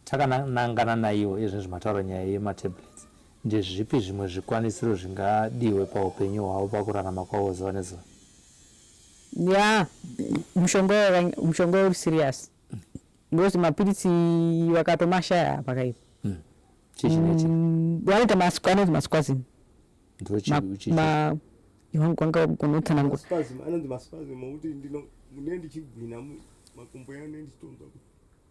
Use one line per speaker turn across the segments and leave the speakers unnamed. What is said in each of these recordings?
Takanangana naiwo izvezvi mataura nyaya yematablets, ndezvipi zvimwe zvikwanisiro zvingadiwe paupenyu hwavo pakurarama kwavo zuva nezuva?
Ya, mushonga mushonga uri serious because mapiritsi vakatomashaya pakaipa.
Chii chinoitika?
Vanoita anonzi maspasm.
Ndochii?
Wanga unotsanangura.
Maspasm anonzi maspasm okuti ndino mune ndichigwina makumbo yangu ndichitonzwa kuti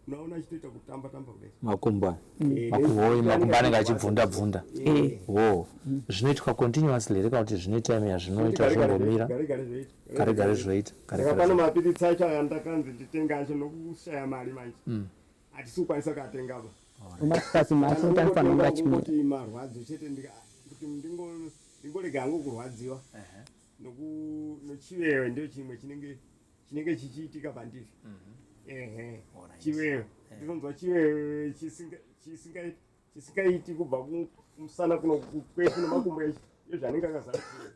unaona achitoita kutamba tamba kudai.
Makumbo aya.
Eh,
Makumbo
anenge
makumbo anenge
achirwadza.
achibvunda bvunda.
Eh.
Wo. Zvinoitwa continuously here kana kuti zvine time yazvinoita
Gare gare
zvombomira?
zvoita, gare gare zvoita.
Gare gare zvoita. Gare
Saka
gare
pano
zvoita.
mapiritsi acho andakanzi nditenga acho nokushaya mari manje. Hatisi kukwanisa kuatenga ba.
Maspasm asi kuti anofanira kunge achimira.
Kungoti marwadzo chete kuti ndingorega hangu kurwadziwa. Noku nochiwewe ndio chimwe chinenge chinenge chichiitika pandiri. Ehe. Chiwewe. Ndinonzwa chiwewe chisinga chisinga chisingaiti kubva kumusana kuno kwese nemakumbo eshe ezvanenge akazara chiwewe.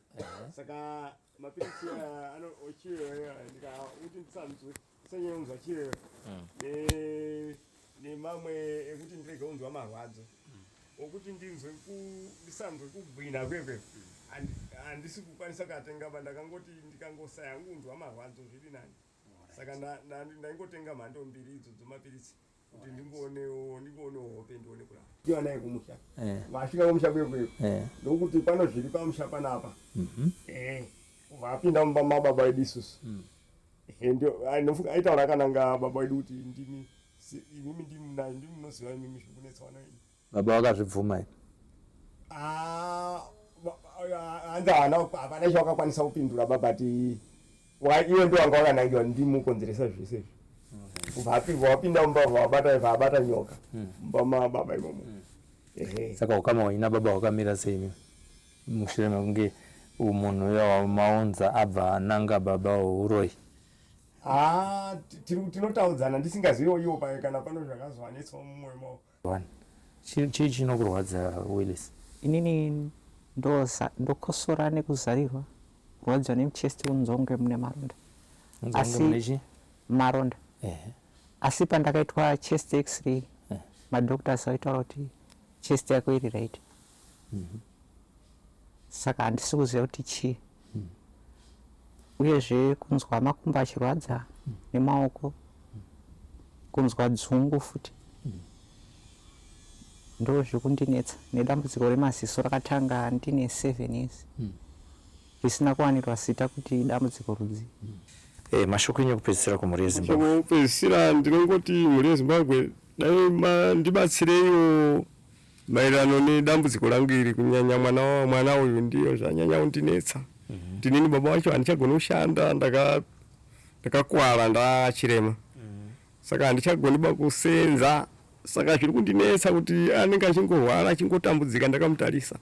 Saka mapiritsi aya ano ochiwewe aya ndikakuti ndisanzwe ndisanyanzwa chiwewe nemamwe ekuti ndirege kunzwa marwadzo okuti ndinzwe ndisanzwe kugwina kwekwe handisi kukwanisa kuatenga ba ndakangoti ndikangosaya hangu kunzwa marwadzo zviri nani. Saka ndaingotenga mhando mbiri idzo dzemapiritsi kuti ndingoonewo hope ndione kurapa. Ndiwa naye kumusha. Vasvika kumusha kwekwe ndokuti pano zviri pamusha panapa. Kubva apinda mumba mababa edu isusu. Ndofunga aitaura akananga baba edu kuti ndimi imimi ndimi munayo ndimi munoziva imimi zviri kunetsa vana venyu.
Baba vakazvibvuma here?
Hanzi hapana chavakakwanisa kupindura baba but iwe ndo wanga wakanangiwa ndimi mukonzeresa zvese izvi. Kubva wapinda mumba vabata nyoka mumba mababa imomo.
Saka ukama hwenyu nababa hwakamira sei imi? Mushure mekunge munhu uya wamaunza abva ananga baba houroyi.
Tinotaudzana ndisingaziviwo iwo paye kana pano zvakazovanetsawo mumwoyo mavo.
One. Chii chinokurwadza Willis?
Inini ndokosora nekuzarirwa, kurwadziwa nemuchest kunzwa kunge mune maronda. Asi maronda. Asi pandakaitwa chest x-ray, madoctors vaitaura kuti chest yako iri right. Saka handisi kuziva kuti chii. Uyezve kunzwa makumbo achirwadza nemaoko, kunzwa dzungu futi. Ndo zvekundinetsa nedambudziko remaziso rakatanga ndine 7 years. Risina kuwanirwa zita kuti dambudziko rudzi.
Mashoko enyu ekupedzisira kumhuri yeZimbabwe.
Mashoko ekupedzisira ndinongoti mhuri yeZimbabwe dai mandibatsireiwo maererano nedambudziko rangu iri, kunyanya mwana uyu ndiyo zvanyanya kundinetsa. Ndinini baba vacho handichagoni kushanda, ndakakuwara ndachirema. Saka handichagoni ba kusenza, saka zviri kundinetsa kuti anenge achingorwara achingotambudzika ndakamutarisa.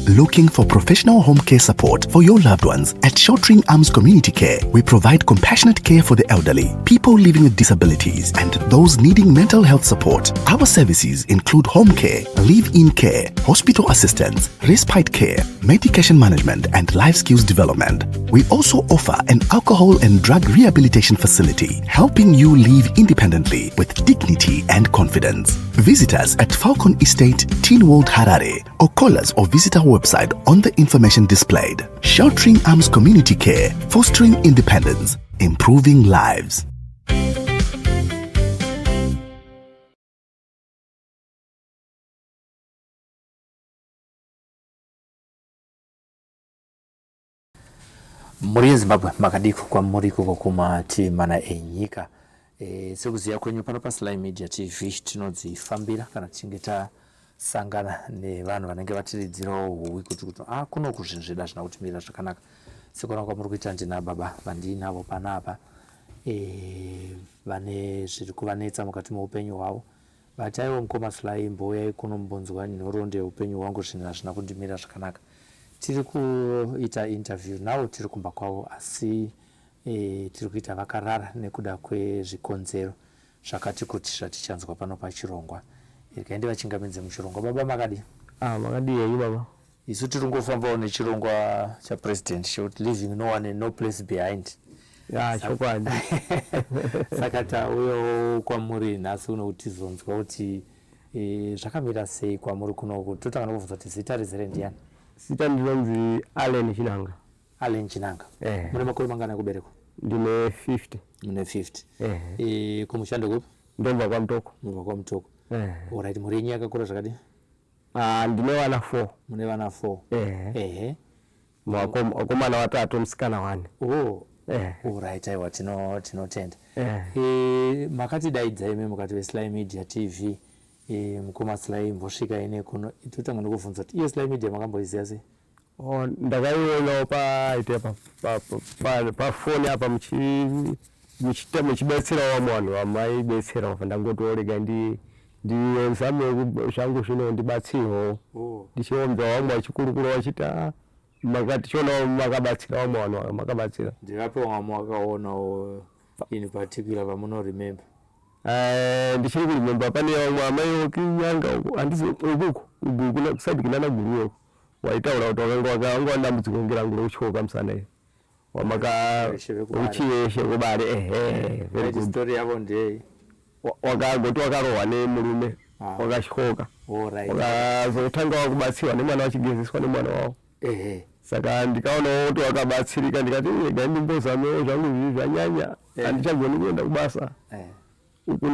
Looking for professional home care support for your loved ones? At Sheltering Arms Community Care, we provide compassionate care for the elderly, people living with disabilities, and those needing mental health support. Our services include home care, live-in care, hospital assistance, respite care, medication management, and life skills development. We also offer an alcohol and drug rehabilitation facility, helping you live independently with dignity and confidence. Visit us at Falcon Estate, Tynwald, Harare, or call us or visit our website on the information displayed. Sheltering Arms Community Care, fostering independence, improving lives.
Mhuri yeZimbabwe makadiko kwamuri ikoko kumativi mana enyika. Sekuziva kwenyu pano paSly Media TV tinodzifambira kana tichinge tasangana nevanhu vanenge vatiridzirawo huwi kuti kuti kunoku zvinhu zvedu hazvina kutimira zvakanaka. Sekuona kwamuri kuita ndina baba vandiinavo panapa vane zviri kuvanetsa mukati meupenyu hwavo. Bataiwo mukoma Sly mbouyai kuno mumbonzwa nhoroondo yeupenyu hwangu zvinhu hazvina kundimira zvakanaka. Tiri kuita interview now tiri kumba kwavo asi e, tiri kuita vakarara nekuda kwezvikonzero zvakati kuti zvatichanzwa pano pachirongwa. Regai ndivachingamidze muchirongwa. Baba makadii?
Makadii henyu baba?
Isu tiri kungofambawo nechirongwa chapresident chekuti leaving no one and no place behind.
Ya, chokwadi.
Saka tauyawo kwamuri nhasi uno kuti tizonzwa kuti E, zvakamira sei kwamuri kunoku? Totanga nokubvunza kuti zita rizere ndiani?
Zita ndinonzi Allen Chinanga.
Allen Chinanga.
Eh.
Mune makore mangani ekuberekwa?
Ndine 50.
Mune 50.
Eh.
E, kumushando kupi?
Ndobva kwaMutoko.
Mubva kwaMutoko.
Eh.
Alright, mhuri yenyu yakakura zvakadii?
Ah, ndine vana 4.
Mune vana 4.
Eh.
Ehe.
Vakomana vatatu, musikana 1.
Oh.
Eh.
Alright, aiwa tinotenda.
Eh.
E, makatidaidza imi mukati veSly Media TV. E, mukoma Sly imbosvika ine kuno. Totanga nokubvunza kuti iye Sly Media makamboiziva sei?
Oh, ndakaionawo paite pafoni apa muchibetserawo vamwe vanhu vamaibetsera pa ndangoti rega ndizame zvangu zvino ndibatsirwewo.
Oh.
Ndichionzwa vamwe vachikurukura vachiti "Ah, makatichionawo makabatsira vamwe vanhu makabatsira."
Ndivape vamwe wakaonawo in particular vamunoremember?
Eh, ndichiri kuremember pane vamwe amai vekinyanga uko, handisi ukuku kusaidi kunana Guruve uko, waitaura kuti wakanga wane dambudziko rangu rekutyoka musana iri wamaka
Veshe vekubare.
Uchiveshe kubare, ehe, very
Right,
good.
Story yavo ndeyei?
Wakagoti wakarohwa nemurume,
Ah.
wakatyoka,
Alright.
wakazotanga wakubatsirwa nemwana, wachigezeswa nemwana wavo.
Ehe.
Saka ndikaonawo kuti wakabatsirika, ndikati, "Eh, regai ndimbozamewo zvangu, izvi zvanyanya,
Eh.
handichagoni kuenda kubasa
Eh.
uku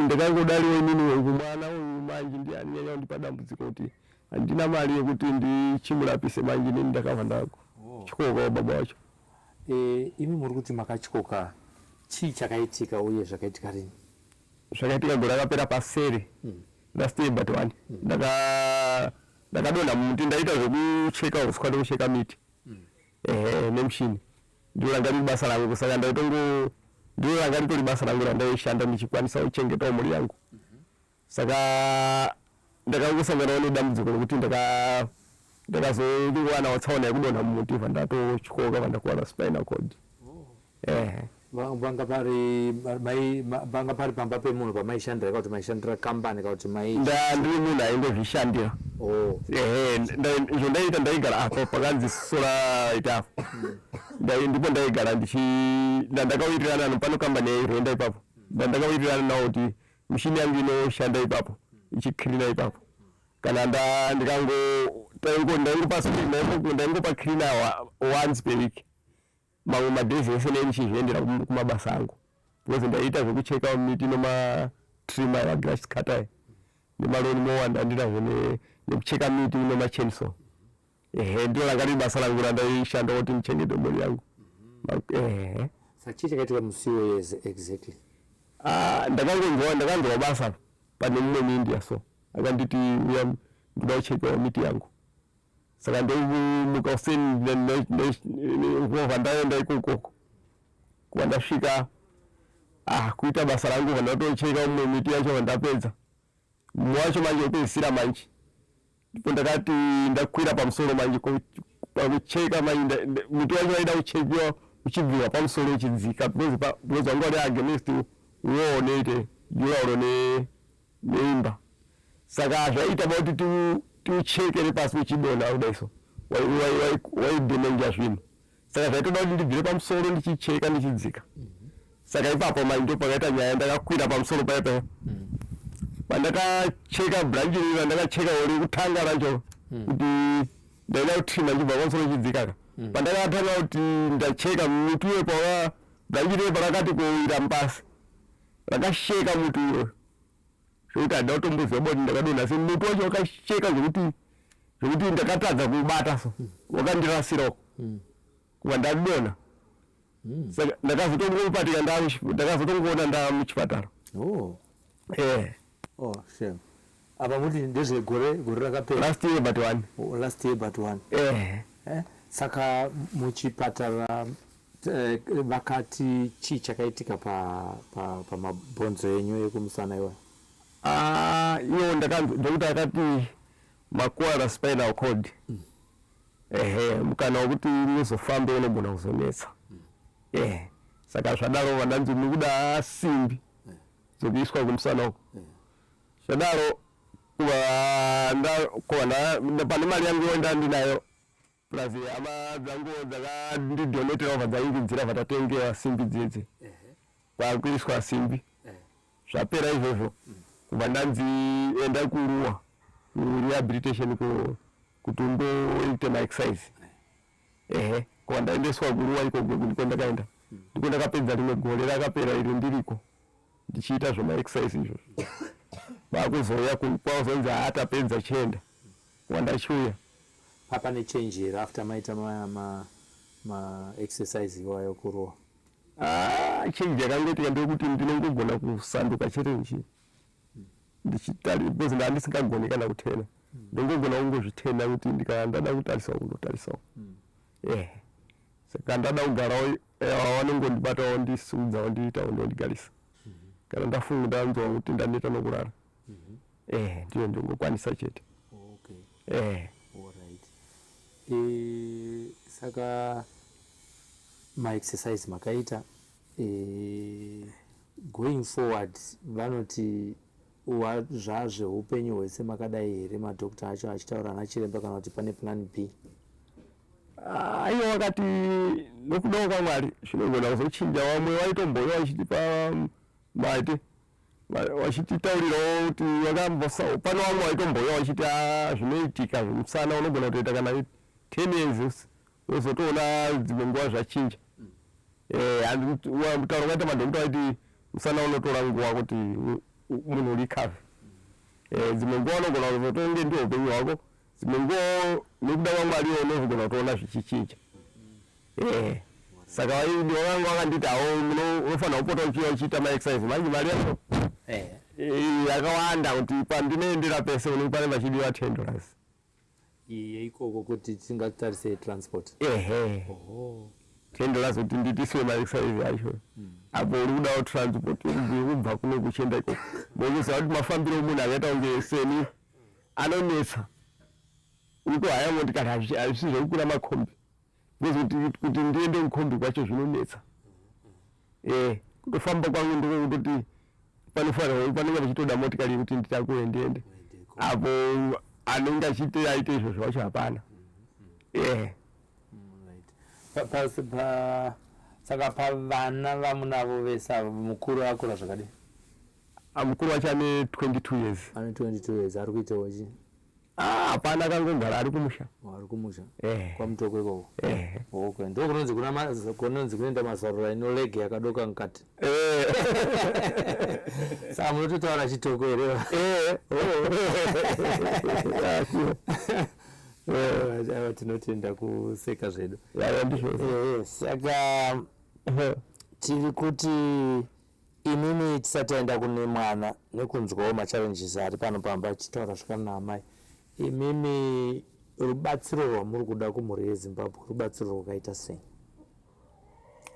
ndakangodariwo inini uku mwana uyu manje ndiye anyanya kundipa dambudziko kuti handina mari yekuti ndichimurapise manje inini ndakabva ndakutyokawo baba wacho."
E, imi muri kuti makatyoka, chii chakaitika uye zvakaitika rini?
Zvakaitika gore rakapera pasere, last year but one. Ndakadonha mumuti, ndaita zvekucheka uswa nekucheka miti, ehe, nemushini. Ndiro ranga riri basa rangu, saka ndaitongo ndiro ranga ritori basa rangu randaishanda ndichikwanisa kuchengetawo mhuri yangu. Saka ndakangosanganawo nedambudziko rekuti ndakazowanawo tsaona yekudonha mumuti, bva ndatotyoka, bva ndakuwara spinal cord, ehe.
Vanga pari vanga pari pamba pemunhu pamaishandira, kana kuti maishandira kambani, kana kuti mai
Ndiri munhu aingozvishandira.
Oh.
Ehe, izvo ndaita ndaigara apo pakanzi sora ita apo. Ndipo ndaigara ndichi ndandakawirirana no pano kambani yairenda ipapo, ndandakawirirana nawo kuti mishini yangu inoshanda ipapo, ichikirina ipapo. Kana nda ndikango taingo ndaingopa ndaingopa cleaner once per week, mamwe madays ese nei ndichizviendera kumabasa angu, because ndaiita zvekucheka miti nematrima, magrass cutter nemalawn mower, ndandinazvo nekucheka miti nemachainsaw. Ehe, ndiro ranga riri basa rangu randaishanda kuti ndichengete mhuri yangu. Ehe.
Saka chii chakaitika musi iwoyo exactly?
Ah, ndakanzwa basa pane mumwe muIndia, so akanditi, "Uya, ndoda kuchekawo miti yangu." Saka ndomuka useni kovha ndaenda ikokoko. Kuva ndasvika, ah, kuita basa rangu, bva ndatocheka umwe miti yacho, bva ndapedza mumwe wacho manje wekupedzisira manje, ndipo ndakati ndakwira pamusoro manje pakucheka manje muti wacho waida kuchekiwa uchibviwa pamusoro uchidzika, because wanga uri against wall neite durawall neimba. Saka zvaita kuti tiuchekere pasi uchidonha kudai, so waidhemenja zvinhu. Saka zvaitoda kuti ndibvire pamusoro ndichicheka ndichidzika. Saka ipapo manje ndo pakaita nyaya. Ndakakwira pamusoro paya paya, pandakacheka branch riri randakacheka rekutanga racho, kuti ndaida kutrima ndichibva pamusoro chidzika ka. Pandakatanga kuti ndacheka muti uyo, pawa branch riri parakati kuwira pasi, rakasheka muti uyoyo zvekuti handina kutomboziva kuti ndakadonha sei. Muti wacho wakasheka zvekuti ndakatadza kuubata, so wakandirasira uko kuva ndadonha. Saka ndakazotongopatika, ndakazotongoona ndamuchipatara.
Oh.
Eh.
Oh, shame. Apa muti ndezvegore gore rakapera?
Last year but one.
Oh, last year but one.
Eh.
Eh? Saka muchipatara vakati chii chakaitika pamabhonzo enyu ekumusana iwayo?
Ah, iwo ndakanzi doctor akati makuwara spinal cord, ehe, mukana wekuti muzofambe unogona kuzonetsa, ehe. Saka zvadaro vandanzi mukuda simbi dzokuiswa kumusana uko. Zvadaro kuva pane mari yangu ndandinayo, plus hama dzangu dzakandidonetera, bva dzaingidzira, bva tatengewa simbi dzidzi, kwakuiswa simbi. Zvapera izvozvo. Kubva ndanzi enda kuRuwa kurehabilitation kuti umboite maexercise. Ehe, kubva ndaendeswa kuRuwa ikoko ndiko ndakaenda. Ndiko ndakapedza rimwe gore rakapera iri ndiriko ndichiita zvemaexercise izvozvo. Kwakuzouya kwazonzi haa tapedza chienda. Kubva ndachiuya.
Papa nechange here after maita maexercise ma, ma iwayo kuRuwa?
Ah, change yakangoitika ndeyekuti ndinongogona kusanduka chete ndichitari because ndaa ndisingagoni kana kutena. Ndongogona kungozvitena kuti ndikana ndada kutarisawo kundotarisawo. Eh, saka ndada kugarawo vanongondibatawo ndisimudzawo ndiitawo ndondigarisa kana ndafunga ndanzwa kuti ndaneta nokurara. Eh, ndiyo ndingokwanisa chete.
Okay.
Eh.
Alright. E, saka maexercise makaita, e, going forward vanoti zvazveupenyu hwese makadai here, madhokta acho achitaura ana chiremba, kana kuti pane plan B?
Aiwa, wakati nokudawo kwaMwari zvinogona kuzochinja. Vamwe vaitombouya vachitipa mate, vachititaurirawo kuti vakambosa pano. Vamwe vaitombouya vachiti "Ah, zvinoitika zvemusana, unogona kutoita kana 10 years wozotoona dzimwe nguva zvachinja." Mutauro kwaita madhokota vaiti musana unotora nguva kuti munhu urecover. Dzimwe nguva unogona kuzotonge ndiwo upenyu hwako, dzimwe nguvawo nekuda kwaMwariwo unozogona kutoona zvichichinja. Saka vakanga vakanditi hawo unofanira kupota uchiuya uchiita maexercise. Manje mari yacho yakawanda kuti pandinoendera pese unenge pane pachidiwa $10.
Yeikoko kuti tingatarise transport?
Ehe, $10 kuti ndiitiswe maexercise acho. Apo uri kudawo transport yekubva kuno kuchienda ikoko. Mokuziva kuti mafambiro omunhu akaita kunge seni anonetsa. Unotohaya motikari, hazvisi zvekukwira makombi because kuti ndiende kukombi kwacho zvinonetsa. Kutofamba kwangu ndiko kutoti panofanirwa panenge pachitoda motikari yekuti nditakure ndiende. Apo anenge achiite aite izvozvo wacho hapana.
Right. Saka pavana vamunavo vese ava, mukuru akura zvakadii?
Mukuru wacho ane 22 years.
Ane 22 years, ari kuitawo chi?
Ah, hapana, akangogara ari kumusha.
Ari kumusha?
Eh.
KwaMutoko ikoko?
Eh.
Okay, ndo kunonzi kuna kunonzi kunoenda mazarura ino leg yakadoka mukati.
Eh.
Saka munototaura chitoko here?
Eh.
Aiwa, tinotenda kuseka zvedu.
Yaya, ndizvo.
Saka tiri kuti imimi, tisati taenda kune mwana nekunzwawo machallenges ari pano pamba achitaura zvakana naamai, imimi rubatsiro rwamuri kuda kumhuri yeZimbabwe rubatsiro rwakaita sei?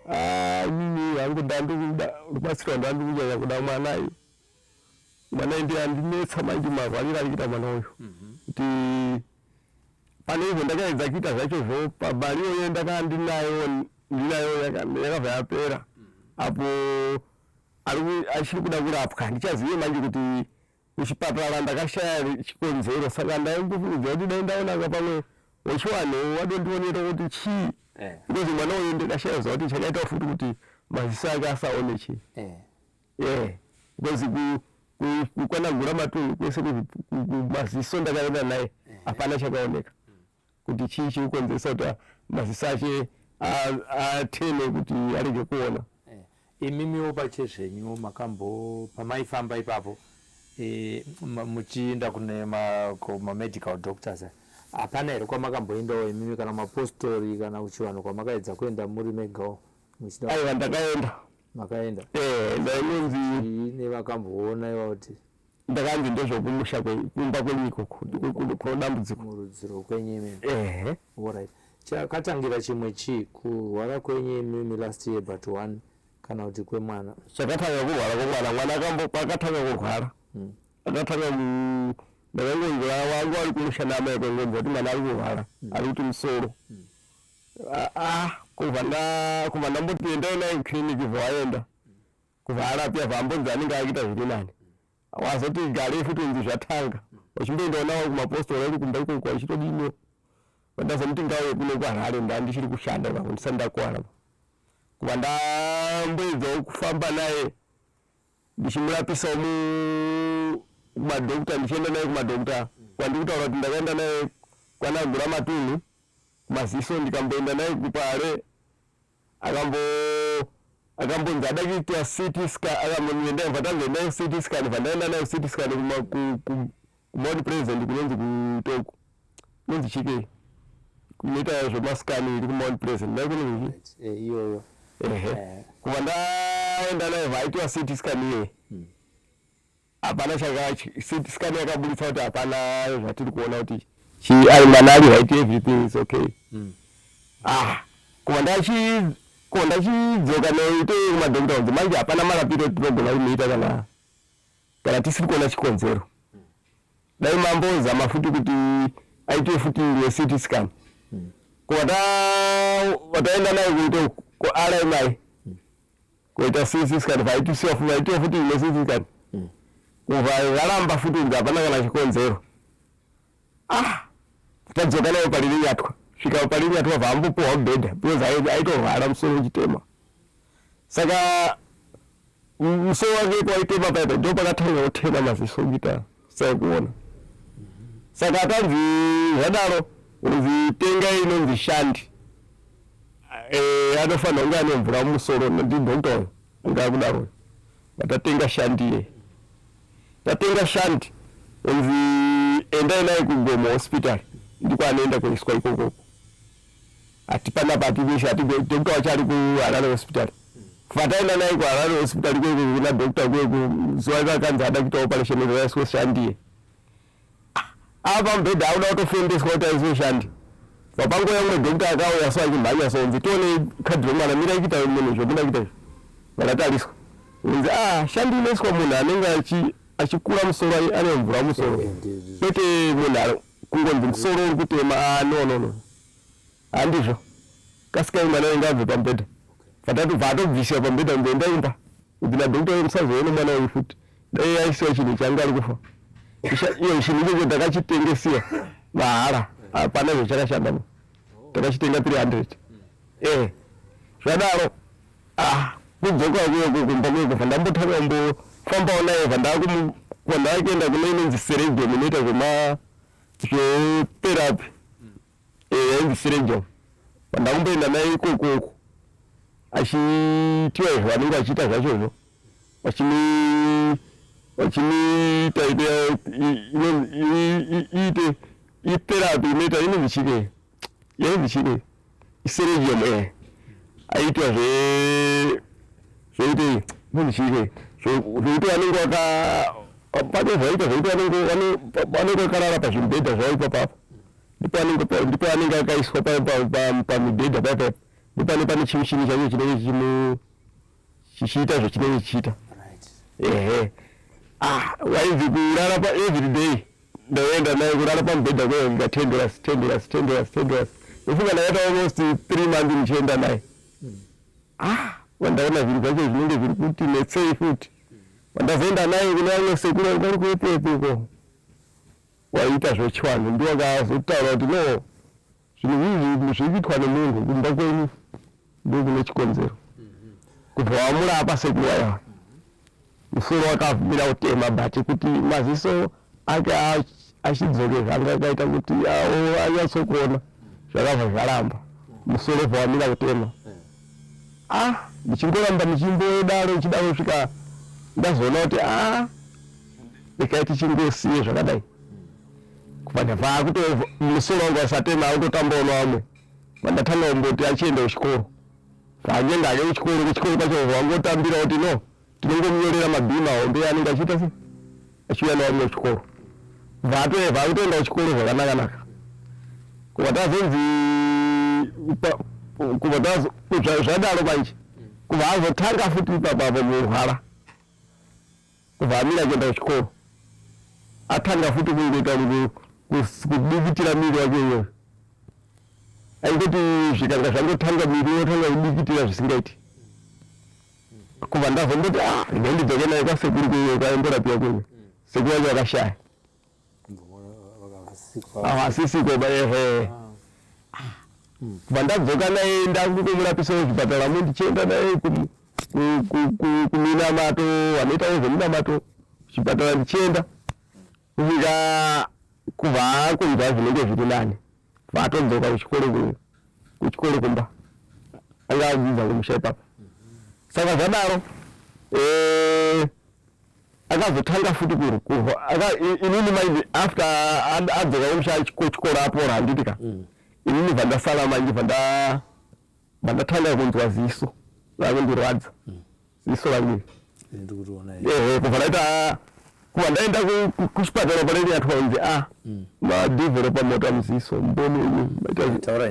Ah, inini hangu ndandikuda rubatsiro, ndandiri kunyanya kuda mwana iyo. Mwana ndiye andinetsa manje, marwariro ari kuita mwana uyu, kuti pane izvo ndakaedza kuita zvachozvo pamari iyoyo ndakaa ndinayo ndinayo yakabva yapera. Apo achiri kuda kurapwa, handichazive manje kuti kuchipatara ndakashaya chikonzero. Saka ndaingofungidzira kuti dai ndaonaka pamwe wechiwanhu wadondionera kuti chii, because mwana uyu ndikashaya ziva kuti chakaita futi kuti maziso ake asaone chii. Because kukwanagura matunhu kwese kumaziso ndakaenda naye, hapana chakaoneka kuti chii chiri kukonzeresa kuti maziso ache atene kuti arege kuona.
Imimiwo pachezvenyu makambo pamaifamba ipapo, muchienda kune mamedical doctors, hapana here kwamakamboendawo imimi, kana mapostori kana kuchivanhu kwamakaedza kuenda muri megawo muchida?
Aiwa, ndakaenda.
Makaenda?
Eh, ndainonzi
Nevakamboona iva kuti
Ndakanzi ndezvokumusha kumba kwenyu ikoko ndiko kuno dambudziko.
Murudziro kwenyu imimi?
Ehe.
Alright, chakatangira chimwe chii, kurwara kwenyu imimi last year but one, kana kuti kwemwana?
Chakatanga kurwara kwemwana. Mwana akatanga kurwara, akatanga ndakangonzwa wangu ari kumusha naamai, kwangonzwa kuti mwana ari kurwara, ari kuti musoro. Ah, kubva ndamboti endai naye kukliniki, bva waenda kubva arapwa, bva ambonzi anenge akuita zviri nani. Wazoti garei futi unzi zvatanga, wachimboendawo nawo kumapostori ari kumba ikoko achitodiniwo. Vandazomuti ngauye kuno kuHarare, ndandichiri kushanda ipapo ndisati ndakuwara. Kubva ndamboedzawo kufamba naye. Ndichimurapisawo kumadhokta, ndichienda naye kumadhokta kwandikutaura kuti ndakaenda naye kwana Guramatunhu kumaziso, ndikamboenda naye kuPare, akambo akambonzi ada kuitwa CT scan, akambonzi bva tanzi endai kuCT scan, bva ndaenda naye kuCT scan kuMount Pleasant kunonzi kutoku kunonzi chikei kunoita zvemascan iri kuMount Pleasant ndai kunonzi chii?
Iyoyo.
Ehe. Kubva ndaenda naye vaitwa CT scan iyoyo, hapana chaka CT scan yakaburitsa kuti hapana zvatiri kuona kuti chi ari mwana ari right, everything is okay. Ah, kubva ndachidzoka neite kumadhokta kunzi manje hapana marapiro tinogona kumuita kana tisiri kuona chikonzero, dai mambozama futi kuti aitwe futi neCT scan. Kubva vataenda naye kuite kuRMI kuita CT scan, vaitisiwa vaitiwa futi neCT scan, kubva varamba futi kunzi hapana kana chikonzero. Ah, tadzoka naye Parirenyatwa, svika Parirenyatwa vaambopuhwa mubhedha because aitorwara musoro uchitema. Saka musoro wake kwaitema paipa ndo pakatanga kutema maziso kuita saikuona. Saka tanzi zvadaro unzi tengai inonzi shanti, anofanira kunge ane mvura mumusoro, ndidhokta uyo anga akudaro. Vatatenga shanti iye, tatenga shanti, unzi endai naye kuGomo Hospital, ndiko anoenda kuiswa ikokoko. Hati panapa hatideshe hati dhokta wacho ari kuHarare Hospital. Vataenda naye kuHarare Hospital ikoko kuna dhokta ikoko, zuva rakanzi ada kuita operation raiswe shanti iye, apa mubhedha auda kutofendeswa kuti aiswe shanti. Papanguva imwe dhokta akauya so achimhanya so, unzi tione kadhi romwana, mirai kuita munhu zvomuda kuita izvi. Vakatariswa, unzi ah, shanti inoiswa munhu anenge achikura musoro, ane mvura musoro, kwete munhu ari kungonzi musoro uri kutema. Ah, no, no, no, handizvo, kasikai mwana wenyu abve pamubhedha. Vatatu atobvisiwa pamubhedha kunzi enda imba, kuti nadhokta uyu musazoone mwana uyu futi, dai aisiwa chinhu changa ari kufa. Iyo chinhu ichocho takachitengesiwa mahara, hapana zvachakashanda, takachitenga 300. Zvadaro, ah, kudzoka kuyo kumba kuyo kubva ndambotanga kumbofambawo naye, bva ndakuenda kune inonzi Seregium inoita zvetherapy, yainzi Seregium. Ndakumboenda naye ikokoko achitiwa izvo vanenge vachiita zvachozvo, vachimuita iite itherapy inoita inonzi chike yainzi chike iSeregium, aitwa zvoite inonzi chike zvokuti vanenge vaka pane zvaita zvokuti vanenge vakarara pazvimubhedha zvavo ipapapo, ndipo anenge akaiswa pamibhedha paipapo, ndipo pane chimuchini chacho chinenge chichiita zvechinenge chichiita. Ehe, ah, wainzi kurara pa every day ndaenda naye kurara pamubhedha kweika $10, $10, $10, $10. Ndofunga ndakaita almost 3 months ndichienda naye. Ah, wandaona zvinhu zvacho zvinenge zviri kuti netsei futi. Wandazoenda naye kune vamwe sekuru vanga vari kuEthiopia uko waiita zvechivanhu, ndiwo akazotaura kuti no, zvinhu izvi zviri kuitwa nemunhu kumba kwenyu, ndokune chikonzero. Kubva wamurapa sekuru vaya, musoro wakavhumira kutema, but kuti maziso ake achidzoke zvanga akaita kuti anyatsokuona zvakabva zvaramba, musoro bva wamira kutema. Ah, ndichingoramba ndichimbodaro ndichidaro kusvika ndazoona kuti ah, rekai tichingosiye zvakadai. Kubva ndabva kuto musoro wangu wasatema autotambawo nevamwe, vandatanga kumboti achienda kuchikoro, vaanyenga ake kuchikoro, kuchikoro kwacho vangotambira kuti no, tinongomunyorera mabhii mahombe anenge achiita se achiuya nevamwe kuchikoro, vakutoenda kuchikoro zvakanaka-naka. Kubva tazonzi kubva zvadaro manje, kubva azotanga futi ipapapo kurwara, kubva amira kuenda kuchikoro, atanga futi kungoita kudikitira miri wake iyoyo, aingoti zvikanga zvangotanga miri unotanga kudikitira zvisingaiti. Kubva ndazomboti ah, regai ndidzoke naye kwasekuru kuiyo kwaimborapiwa kuiyo, sekuru vacho vakashaya, havasisiko ba. Ehe, kubva ndadzoka naye, ndakutomurapisa kuzvipatara mo, ndichienda naye Kuminamato, vanoitawo zveminamato, kuchipatara ndichienda kusvika kubva akunzwa zvinenge zviri nani, bva atodzoka kuchikoro, kuchikoro kumba anga adzidza kumusha ipapo. Saka zvadaro eh, akazotanga futi kurwa inini manje after adzoka kumusha chikoro apora handiti ka mm. Inini bva ndasara manje bva ndatanga kunzwa ziso rakundirwadza mm. Ziso rangu iri, ehe, kubva ndaita kubva ndaenda kuchipatara panenge yatwa kunzi a ah, mm. madevelopa mota muziso mboni yenyu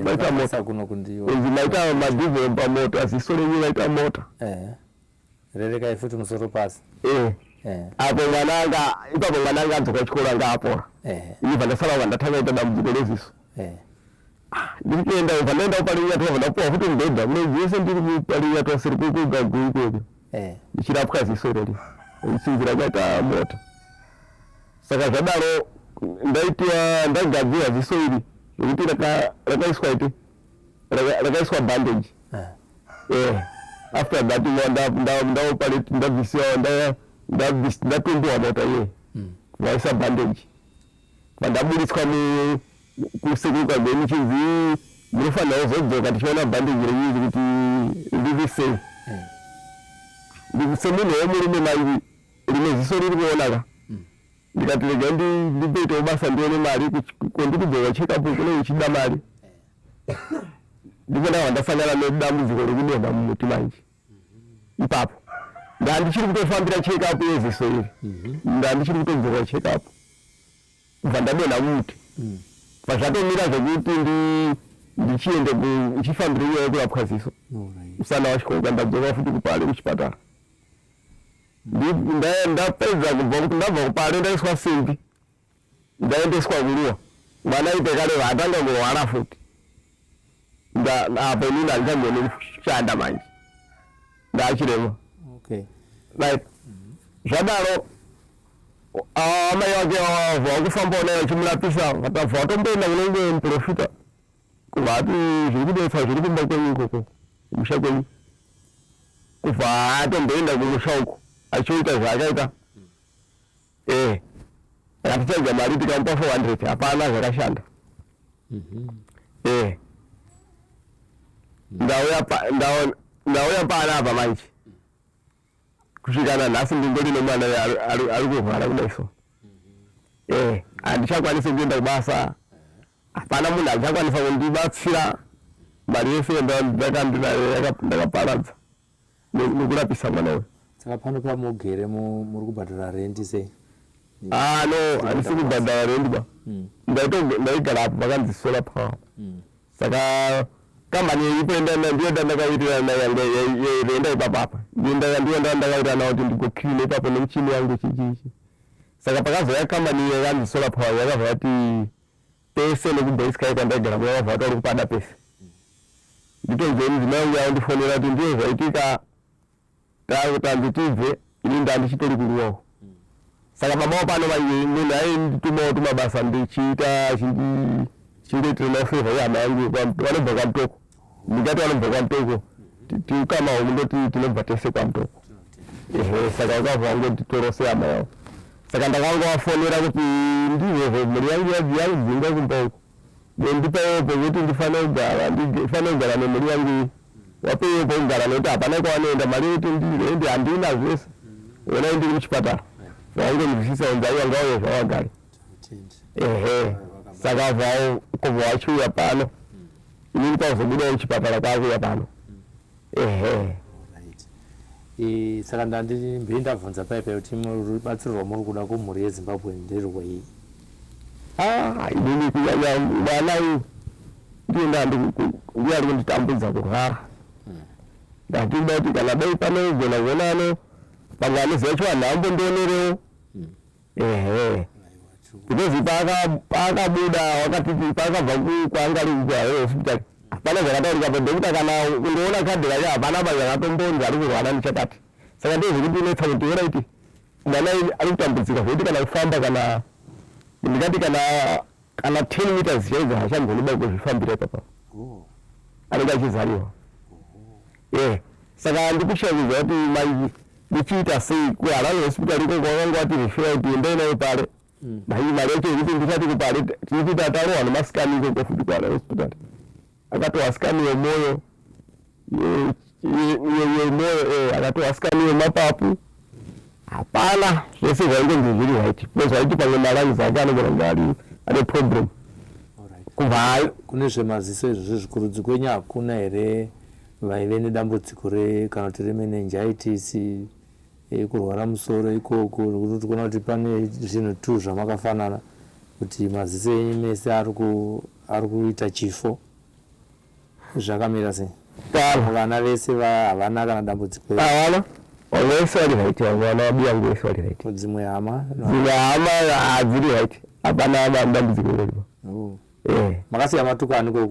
maita mota kunzi maita madevelopa mota ziso renyu raita mota.
Eh. Rerekai futi musoro pasi.
Eh. eh. Apo mwana anga ipapo mwana anga adzoka chikoro anga apora.
Eh.
Ini bva ndasara bva ndatanga kuita dambudziko reziso.
Eh.
Ah, ndikuenda bva ndaenda kuParinyatwa bva ndapuwa futi mubhedha mwedzi yese ndiri kuParinyatwa siri kuGagui ikoko.
Eh.
Ndichirapwa ziso irori. Richinzi rakaita mota. Saka zvadaro ndaitiwa ndagadzirwa ziso iri zvekuti rakaiswa iti rakaiswa bandage.
Eh.
Eh, after that ndaoperate ndabvisiwa ndatombowa mota iye hmm. vaisa bandage vandaburitswa kusekuka gweni chinzi munofanira kuzodzoka tichiona bandage renyu iri kuti riri sei hmm. Semunhu wemurume manje rimwe ziso riri kuonaka hmm. Ndikati rega ndimboitawo basa ndione mari kondikudzoka check up kune uchida mari
eh.
Ndipo ndakabva ndasangana nedambudziko rekudonha mumuti manje ipapo ndandichiri kutofambira check up yeziso iri mhm. Ndandichiri kutodzoka check up bva ndadonha mumuti mm. Bva zvatomira zvekuti ndichiende ndichifambira nyaya yekurapwa ziso musana wasvikoka ndadzoka futi kuPale kuchipatara ndapedza kubva kuti ndabva kuPale ndaiswa simbi ndaendeswa kuRuwa mwana ite kare atanga kurwara futi apo inini handichagoni kushanda manje ndachirema
okay.
Right zvadaro amai vake vakufambawo naye vachimurapisa vatabva vatomboenda kunenge muprofita kubva ati zviri kudetsa zviri kumba kwenyu ikoko kumusha kwenyu kubva atomboenda kumusha uko achiita zvaakaita eh akatichaja mari tikamupa 400 hapana zvakashanda mm-hmm. Eh ndauya pana apa manje kusvika nanhasi ndingori nemwana ari kurwara kudai so eh handichakwanisi kuenda kubasa hapana munhu achakwanisa kundibatsira mari yese ndakaparadza nekurapisa mwana uyu.
Saka pano pamugere muri kubhadhara rendi sei?
Ah no, handisi kubhadhara rendi ba. Hmm. Ndaigara apo pakanzi solar power. Saka kambani iripo ndiyo ndandakawirirana nayo yairenda ipapo apa. Ndiyo ndandakawirirana nayo kuti ndigoclean ipapo nemuchini yangu chichichi. Saka pakazouya kambani yakanzi solar power yakabva yati pese nekuBoysky kwandaigara kuya vabva vati vari kupada pese. Nditonzwe mudzimai wangu yaundifonera kuti ndiyo zvaitika tanzi tibve ini ndandichitori kuRuwa. Saka baba wapano manje munhu ainditumawo tumabasa ndichiita chingoitira mafavor yehama yangu vanobva kwaMutoko. Ndingati vanobva kwaMutoko tiukama hwekundoti tinobva tese kwaMutoko. Ehe saka vakabva vangonditoro sehama yavo. Saka ndakangovafonera kuti ndizvozvo mhuri yangu yadzingwa kumba uko. Ndipaiwo pekuti ndifanire kugara ndifanire kugara nemhuri yangu iyi. Wapeiwo pekugara nekuti hapana kwavanoenda mari yekuti ndiende handina zvese. Onai ndiri muchipatara. Vaingonzwisisa kunzi aiwa ngauye zvavagare. Ehe saka kubva vachiuya pano inini kwakuzobudawo muchipatara kwakuuya pano. Ehe.
E, saka ndandimbe ndabvunza paipai kuti rubatsiro rwamuri kuda kumhuri yeZimbabwe nderwei?
Ah, inini kunyanya mwana uyu ndiye ndiye ari kunditambudza kurwara. Ndatoda kuti kana dai panogona kuona ano pamwe anoziva chivanhu ambondionerewo. Ehe. Because paakabuda wakatiti paakabva kwaanga ari kuHarare hospital hapana zvakataurika pa doctor kana kundoona kadhi rake hapana pa zvakatombonzi ari kurwara nechakati. Saka ndozvekundinetsa kuti alright mwana ari kutambudzika zvekuti kana kufamba kana ndingati kana 10 meters chaidzo haachagoni ba kuzvifambira ipapa.
Oh.
Anenge achizariwa. Eh. Saka ndikushaya kuziva kuti mai ndichiita sei kuHarare Hospital ikoko vakanga vati refer kuti endai naye Pare. Mai mari yacho yekuti ndisati kuPare tinoti tarohwa nemasikani ikoko futi kuHarare Hospital. Akatohwa sikani yemwoyo yemwoyo akatohwa sikani yemapapu. Hapana zvese zvaingonzi zviri right because vaiti pamwe malungs ake anogona kunge ari ane problem. Kubva
Kune zvemaziso izvo zvezvikurudzi kwenyu hakuna here vaive nedambudziko re kana kuti remeningitis, kurwara musoro ikoko, nekuti tikuona kuti pane zvinhu tu zvamakafanana kuti maziso enyu mese ari kuita chifo. Zvakamira sei?
Kana
Vana vese havana kana dambudziko iri?
Havana, vamwe vese vari right, vamwe vana vabiyangu vese vari right.
Dzimwe hama?
Dzimwe hama hadziri right, hapana dambudziko iroro.
Oh.
Eh.
Makasiya matuko aniko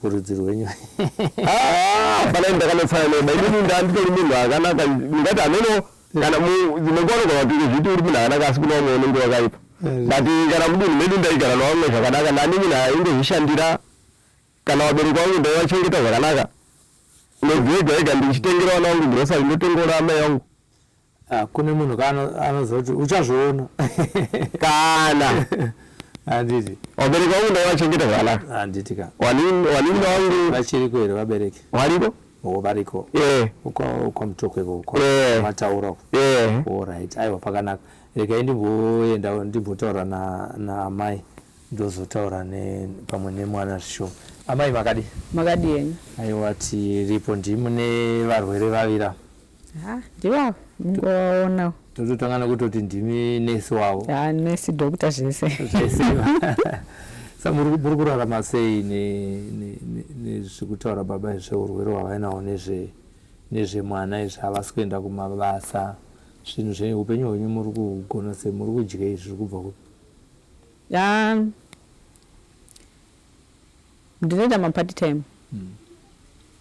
kurudzi rwenyu?
Ah, hapana ndakanetsana neba inini ndanditori munhu akanaka, ndingati hameno kana dzimwe nguva unogona kuti zviti uri munhu akanaka asi kune vamwe unenge wakaipa, but kana mudunhu medu ndaigara nevamwe zvakanaka, ndani munhu aingozvishandira, kana vabereki vangu ndaivachengeta zvakanaka, mwedzi wega wega ndichitengera vana vangu grocery, ndotengera amai vangu.
Ah, kune munhu kaanozoti uchazviona.
Kana
Handiti?
Vabereki vangu ndaivachengeta zvakanaka.
Handiti ka?
Wanini vangu.
Vachiriko here vabereki?
Variko.
O, variko?
Eh.
KwaMutoko ikoko?
Eh.
Mataura uko?
Eh.
Alright, aiwa, pakanaka. Regai ndimboenda ndimbotaura naamai, ndozotaura pamwe nemwana zvishoma. Amai, makadi?
Makadi henyu?
Aiwa, tiripo. Ndimune varwere vavira.
Ha, ndivavo, mungovaonawo.
Tototanga nekutoti ndimi nesi wavo.
Ha, nesi, doctor, zvese.
Zvese. Sa muri kurarama sei nezvekutaura baba zveurwere hwavainawo, nezvemwana izvi? Havasi kuenda kumabasa. Zvinhu zvenyu, upenyu hwenyu muri kugona sei? Muri kudyei? Zviri kubva kupi?
Ya, ndinoita mapart time.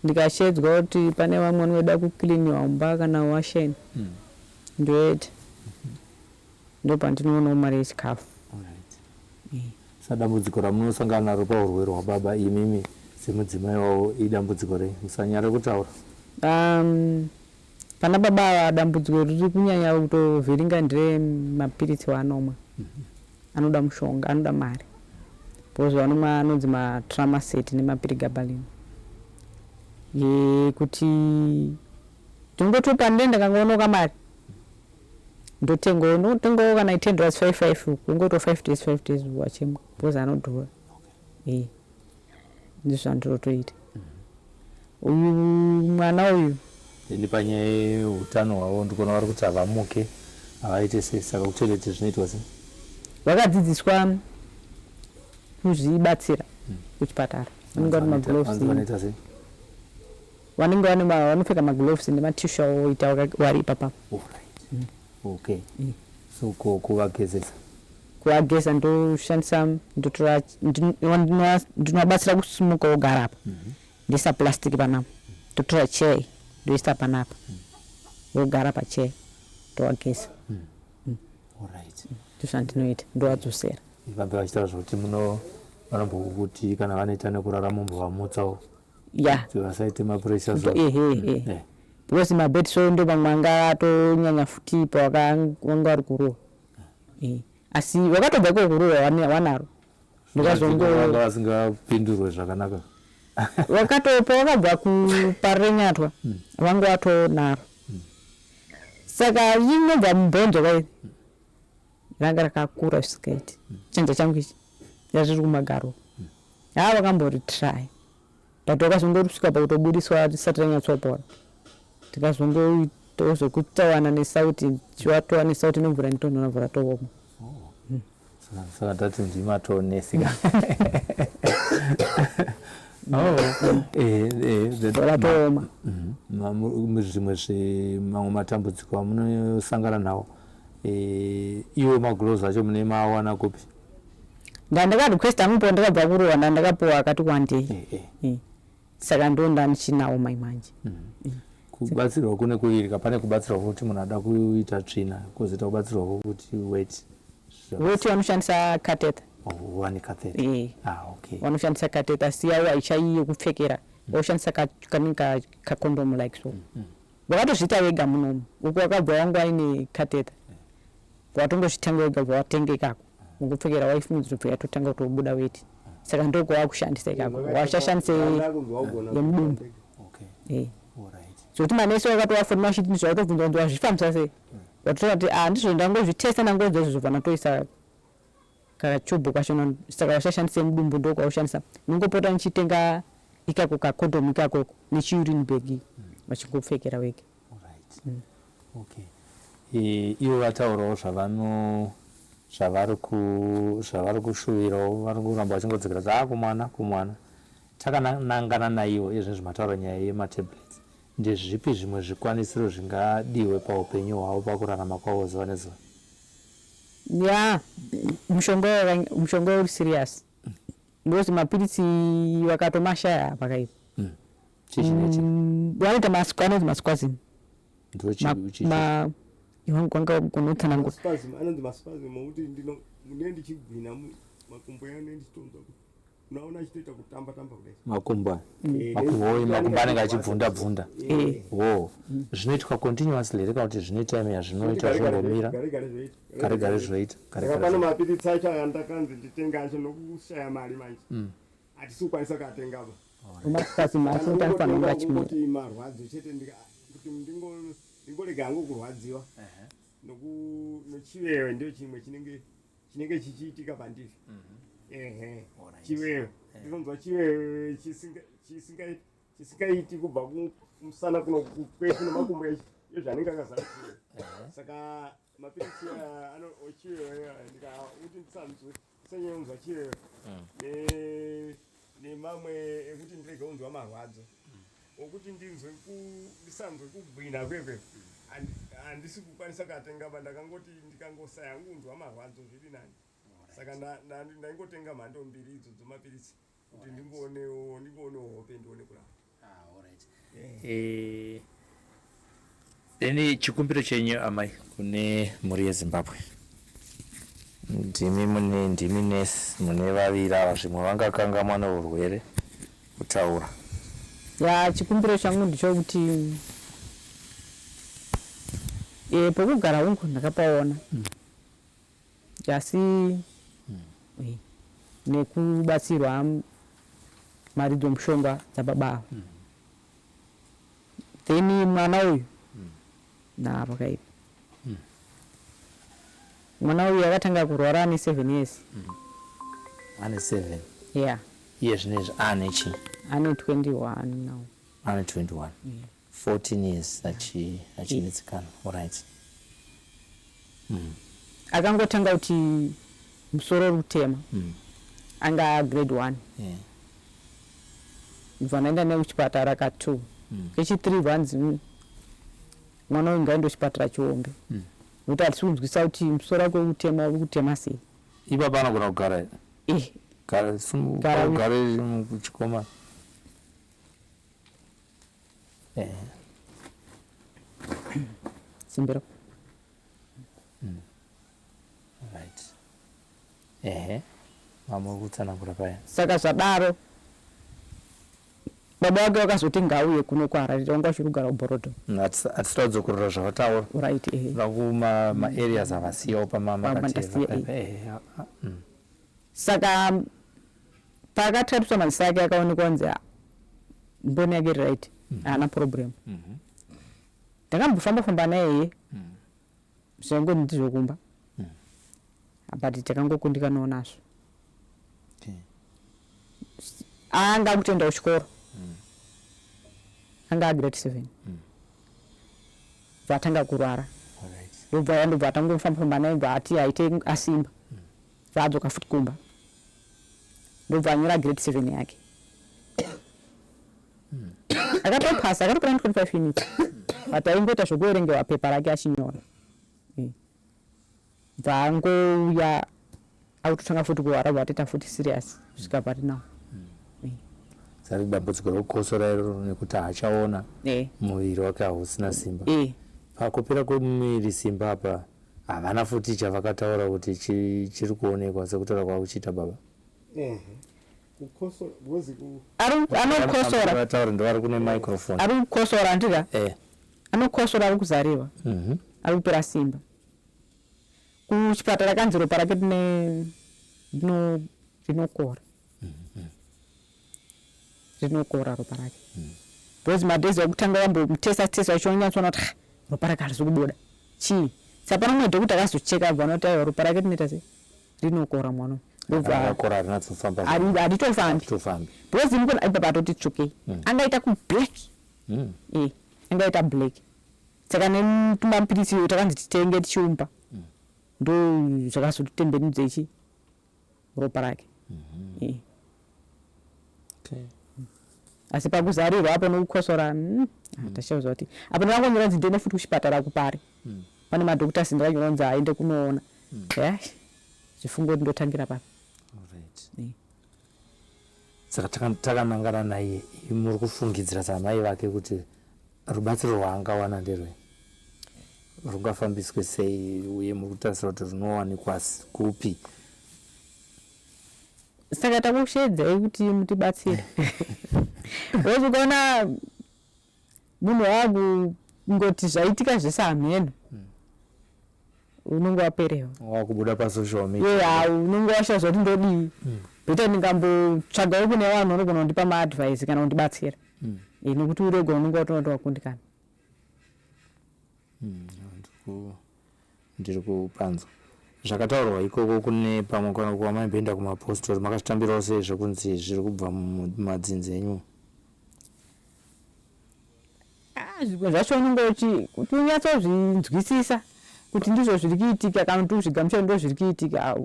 Ndikashedzwa kuti pane vamwe vanoda kucleaniwa mumba kana washeni, ndoita, ndopandinoonawo mari yechikafu.
Alright. Sa dambudziko ramunosangana naro paurwere hwababa imimi semudzimai wavo idambudziko rei? Musanyara kutaura.
Pana baba ava, dambudziko riri kunyanya kutovhiringa nderemapiritsi waanomwa. Anoda mushonga, anoda mari, because vanomwa anonzi maTramacet nemapregabalin, yekuti tingotopa. Ndee ndakangonoka mari, ndotengawo, ndotengawo kana 10 dollars, 5 5, kungoto 5 days, 5 days wachemwa, because anodhura. E, ndizvo zvandinotoita. Uyu mwana uyu.
Then panyaya yeutano hwavo, ndikuona vari kuti havamuke, havaite sei, saka kutoilet zvinoitwa sei?
Vakadzidziswa kuzvibatsira kuchipatara. Vanenge vane magloves.
Vanoita sei?
Vanenge vanopfeka magloves nematishu avoita vari ipapapo.
Alright. Okay, so kuvagezesa?
Kuvageza ndoshandisa, ndotora, ndinovabatsira kusimuka wogara apa, ndoisa plastic panapa, ndotora chair ndoisa panapa, vogara pachair, ndovageza. Ndozvandinoita, ndovadzosera.
Vambe vachitaura zvokuti muno vanombokuti kana vanoita nekurara mumbovamutsawo kuti vasaite mapressure so.
Ehe, ehe. Because mabed sore ndo pamwe anga atonyanya futi pawanga vari kurohwa. Asi wakatobva iko kurohwa wanaro, ndikazongo
Vanga vasingapindurwe zvakanaka.
Wakatopa wakabva kuParirenyatwa, vanga watonaro, saka inobva mubhonzo kairi ranga rakakura zvisingaiti. Chanza changu ichi yazviri kumagaro. Ha, vakambori try, but wakazongosvika pakutobudiswa risati ranyatsopora. Tikazongoitawo zvekutawana nesauti, chiwatova nesauti nemvura inotonhora, mvura tooma.
Saka tati ndimatonesi ka. Oh,
mvura tooma.
Zvimwe zvemamwe matambudziko amunosangana nawo, iwo magloves acho mune mawana kupi?
Ndandakarequesta amupo, ndakabva kurohwa, ndandakapuwa akati wandei. Saka ndo ndandichinawo mai manje.
Kubatsirwa kune kuviri. Pane kubatsirwa kwokuti munhu ada kuita tsvina, kwozoita kubatsirwa kwokuti weti.
Weti vanoshandisa catheter.
Oh, vane catheter?
Eh.
Ah, okay.
Vanoshandisa catheter, asi yavo haichai yekupfekera, voshandisa kanenge kacondom like so. Wakatozviita wega munomu uku wakabva wangu aine catheter, watongozvitanga wega, bva watenga ikako ungopfekera waifungidzira bva yatotanga kutobuda weti, saka ndokwawakushandisa ikako, wachashandise yemudumbu. Zvekuti manesi wakatovafonera vachiti ndizvo, watobvunza kuti wazvifambisa sei, watotaura kuti ah, ndizvo ndangozvitesta, ndangonzwa izvozvo, bva ndatoisa kachubhu kacho. Saka wachashandisa mudumbu, ndokwaushandisa. Nongopota nichitenga ikako kakondomu ikakoko nechiurine bag, vachingopfekera wega.
Okay, ivo vataurawo zvavano zvavari ku zvavari kushuvirawo, vari kuramba vachingodzokera kuti a kumwana, kumwana takanangana naivo. Izvezvi mataura nyaya yematablets, ndezvipi zvimwe zvikwanisiro zvingadiwe paupenyu hwavo, pakurarama kwavo zuva nezuva?
Ya, mushonga uri serious because mapiritsi vakatomashaya pakaipa.
Chii chinoitika?
Vanoita anonzi maspasm. Wanga kunotsanangura.
Spasm, anonzi maspasm okuti ndine ndichigwina makumbo yangu, ndichitonzwa kuti unaona achitoita kutamba tamba kudai.
Makumbo aya? Makumbo, makumbo anenge achibvunda bvunda. Wo zvinoitwa continuously here, kana kuti zvine time yazvinoita zvombomira?
Gare gare zvoita.
Gare gare zvoita, gare
Saka
gare
pane
zvoita.
Mapiritsi acho andakanzi nditenga acho, nokushaya mari manje hatisi kukwanisa kuatenga ba.
Maspasm acho kuti anofanira kunge achimira.
Kungoti marwadzo chete, kuti ndingorega hangu kurwadziwa nochiwewe, ndio chimwe chinenge chichiitika pandiri. Ehe, chiwewe, ndinonzwa chiwewe chisingaiti kubva kumusana kuno kwese nemakumbo ezvanenge akazara chiwewe. Saka mapiritsi aya ochiwewe ndikauti ndisanzwe, ndisanyanyonzwa chiwewe, nemamwe ekuti ndirege kunzwa marwadzo, okuti ndinzwe ndisanzwe kugwina kwekwe, handisi kukwanisa kuatenga ba. Ndakangoti ndikangosaya hangu kunzwa marwadzo zviri nani. Saka ndaingotenga mhando mbiri idzo dzemapiritsi kuti ndingoonewo hope, ndione kurapa.
Ah, alright. Then chikumbiro chenyu, amai, kune mhuri yeZimbabwe? Ndimi mune, ndimi nesi mune vaviri ava, zvimwe vangakangamwa neurwere kutaura.
Ya, chikumbiro changu ndechokuti pokugara hungu ndakapaona, asi nekubatsirwa mari dzomushonga dzababa ava, then mwana uyu napakaipa. Mwana uyu akatanga kurwara ane 7 years.
Ane 7?
Yeah.
Iye zvinezvi ane chii?
Ane 21 now.
Ane 21, 14 years achinetsekana. Alright.
Akangotanga kuti musoro uri kutema anga grade 1. Ndibva ndaenda naye kuchipatara ka2, kechi3 vanzi, mwana uyu ngaende kuchipatara chihombe, nokuti hatisi kunzwisa kuti musoro wake uri kutema, uri kutema sei."
Ipapa anogona kugara here?
Eh.
Gara.
Gara.
Ugare muchikoma.
Simbiro.
Right, ehe, mamwe kutsanangura paya.
Saka zvadaro baba vake vakazoti ngauye kuno kuHarare, vanga vachiri kugara kuBorrowdale.
Hatisida kudzokorora zvavataura.
Right, ehe.
Vakuma maareas avasiyawo.
Pamandasiya.
Pamamakateera.
Saka paakatariswa maziso ake akaonekwa kunzi, "Ah, mboni yake iri right, haana problem." Ndakambofamba famba naye, zvaingoni ndizvokumba, but takangokundikanawo nazvo. Anga akutoenda kuchikoro, anga agrade 7, bva atanga kurwara. Ndobva atangofamba famba naye, bva ati aite asimba, bva adzoka futi kumba, ndobva anyora grade 7 yake, akatopasa, akatopera 25 units, but aingoita zvokuverengewa pepa rake achinyora. Bva angouya akutotanga futi kurwara, bva atoita futi serious kusvika pari now.
Sari dambudziko rekukosora iroro nekuti haachaona. Muviri wake hausina simba. Pakupera kwemuviri simba apa, havana futi chavakataura kuti chiri kuonekwa sekutaura kwakuchiita baba.
Kukosora because
Anokosora.
Vataura ndovari kune microphone.
Ari kukosora, andika. Anokosora ari kuzarirwa. Ari kupera simba. Kuchipatara kanzi ropa rake rine rino rinokora. Rinokora ropa rake. Because madays ekutanga vambomutesta testa vachionyatsoona kuti ropa rake harisi kubuda. Chii? Saka pane umwe doctor akazocheka abva anoti aiwa ropa rake rinoita sei? Rinokora mwana uyu. Ndobva
Rakakora harinatsofamba.
Haritofambi.
Haritofambi.
Because imukona ipapa atoti tsvukei. Angaita kublack. Eh, angaita black. Saka netumapiritsi takanzi titenge tichiumba. Ndo zvakazotitembenudza chi ropa rake. Eh.
Okay.
Asi pakuzarirwa apo nokukosora tashauza kuti apo ndakangonyora nzi ndiende futi kuchipatara kupari. Pane madoctors ndakanyora nzi aende kunoona. Eh, zvifungo kuti ndotangira papi.
Alright.
Eh.
Saka takanangana naye, muri kufungidzira samai vake kuti rubatsiro rwaangawana nderwei? Rungafambiswe sei uye muri kutarisira kuti runowanikwa kupi?
Saka takushedzai kuti mutibatsire. Because ukaona munhu wakungoti zvaitika zvese hamheno, unonge waperewa.
Wakubuda pasocial media.
Yeah, unonge washaya kuti ndodii. Better ndingambotsvagawo kune vanhu vanogona kundipa maadvice kana kundibatsira. Nekuti uri wega unonge watoona kuti wakundikana.
Ndiri kupanzwa zvakataurwa ikoko kune pamwe kana kwamaimboenda kumapostori makazvitambirawo sei zvekunzi zviri kubva mumadzinza enyu?
Zvimwe zvacho unenge uchi kuti unyatsozvinzwisisa kuti ndizvo zviri kuitika kana kuti uzvigamuchire ndizvo zviri kuitika.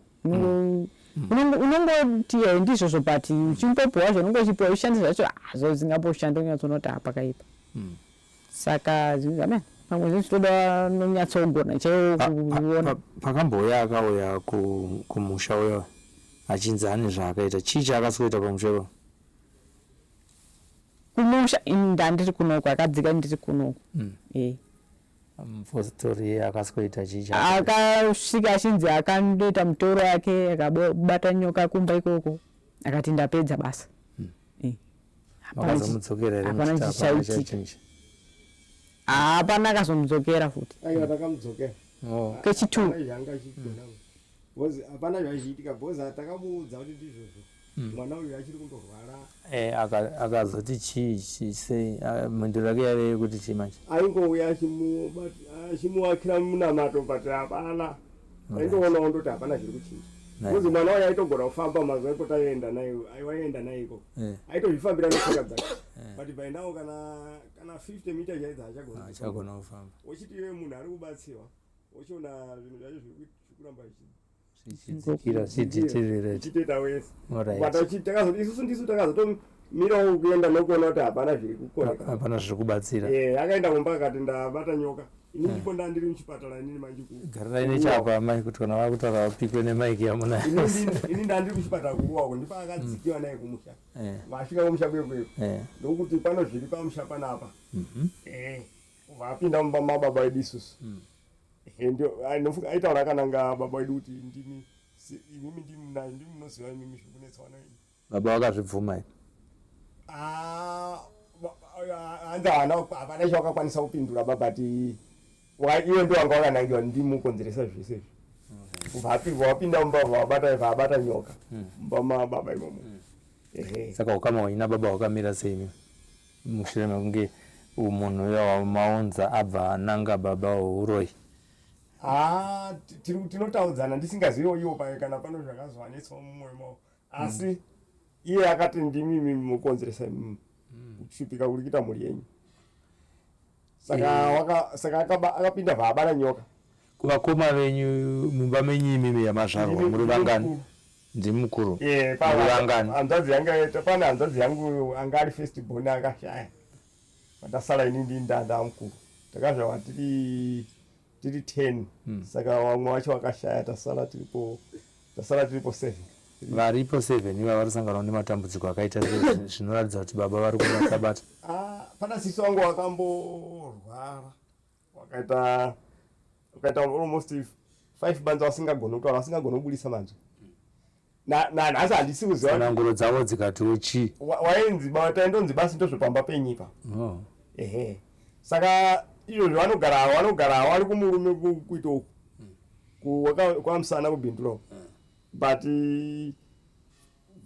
Unongoti ndizvozvo but uchimbopiwa zvaunenge uchipiwa uchishandisa zvacho zvo zvingamboshanda unyatsoona kuti pakaipa. Saka amen pamwe zvinhu zvinoda nonyatsogona chaiwo kuona.
Pakambouya akauya kumusha uya achinzi ane zvaakaita, chii chaakasikuita pamusha ipapo?
Kumusha ndandiri kunoko, akadzika ndiri kunoko.
Mupositori akasikuita chii
Akasvika achinzi akandoita mutoro wake, akabata nyoka kumba ikoko, akati ndapedza basa.
Makazomudzokera here?
Hapana chichaitika. Hapana akazomudzokera futi.
Aiwa, takamudzokera.
Kechitu.
Hapana zvachiitika because takamuudza kuti ndizvozvo. Mwana uyu achiri kundorwara.
Akazoti chii sei mhinduro yake yaive yekuti chii manje?
Aingouya achimuwakira munamato but hapana. Aingoonawo ndoti hapana zviri kuchinja. Because mwana uyu aitogona kufamba mazuva ipo taienda naye, aiwaenda naye ikoko. Aitozvifambira netsoka dzake. But by now kana 50 meter chaidzo haachagoni.
Haachagona kufamba.
Uchiti iwe munhu ari kubatsirwa, uchiona zvinhu zvacho zviri kuramba
zvichidzikira zvichideteriorate.
Zvichitoita wese. But isusu ndisu takazotomirawo kuenda nokuona kuti hapana zviri kukoneka.
Hapana zviri kubatsira.
Akaenda kumba akati ndabata nyoka. Ini ndipo ndandiri muchipatara inini manje ku.
Garirai nechapa amai kuti kana vakutaura vapikwe nemaiki yamunayo.
Ini ndandiri kuchipatara kuruwa uko ndipo akadzikiwa naye kumusha. Vasvika kumusha kwekweyo. Ndokuti pano zviri pamusha panapa. Vapinda mumba mababa edu isusu. Aitaura akananga baba edu kuti ndimi imimi ndimi munoziva imimi zviri kunetsa vana venyu.
Baba vakazvibvuma here?
Hanzi hapana chavakakwanisa kupindura baba ti iwe ndo wanga wakanangiwa ndimukonzeresa zvese izvi. Wapinda mumba vabata nyoka mumba mababa imomo.
Saka ukama hwenyu nababa hwakamira sei mushure mekunge munhu uya wamaunza abva ananga baba weuroyi?
Tinotaudzana ndisingaziviwo iwo kana pano zvakazovanetsawo mumwoyo mavo. Asi iye akati ndimi mukonzeresa imimi kushupika kuri kuita mhuri yenyu. Saka akapinda vaabara nyoka.
Kuvakoma venyu mumba menyu imimi yamazvarwa muri vangani? Ndimi mukuru. Muri vangani?
Hanzvadzi yangu pane hanzvadzi yangu anga ari first born akashaya. Pandasara ini ndini ndanda mukuru. Takazvarwa tiri 10. Saka vamwe vacho vakashaya tasara tiripo 7.
Varipo 7 iva vari kusanganawo nematambudziko akaita zvinoratidza kuti baba vari kubata.
Pana sisi wangu wakamborwara. Wakaita almost 5 months vasingagoni kutaura, vasingagoni kubudisa manzwi. Nanhasi handisi kuziva.
Tsananguro dzavo dzikatiwo chii?
Wainzi taindonzi basi ndozvepamba penyu ipa. Ehe. Saka Izvozvi vanogara vanogara vari kumurume kuita uku kwamusana kubhindura uku but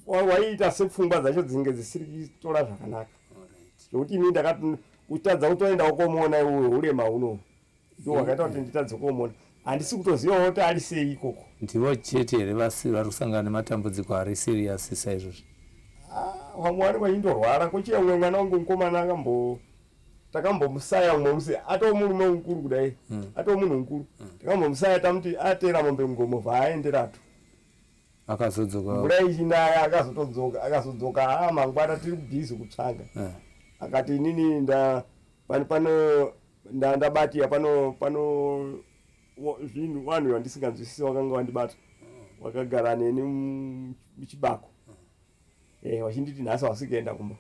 waiita sepfungwa dzacho dzinenge dzisiri kutora zvakanaka zvekuti ini ndakati kutadza kutoendawo komuona iwe urema huno ndo hwakaita kuti nditadze komuona handisi kutozivawo kuti ari sei ikoko.
Ndivo chete here vasi vari kusangana nematambudziko ari serious saizvozvi?
Ah, vamwe vanenge vachindorwara kochiya umwe mwana wangu mukomana akambo takambomusaya umwe musi atoo murume mukuru kudai mm. atoo munhu mukuru mm. takambomusaya tamuti ateera mombe mugomo vaaenderatu
akazodzoka
mvura ichinaya akazotodzoka akazodzoka haa mangwana tiri bhizi kutsvaga eh. Akati inini nda pano pano nda ndabatiya pano pano zvinhu vanhu vandisinganzwisisi vakanga vandibata vakagara neni muchibako eh vachinditi nhasi hausi kuenda kumba.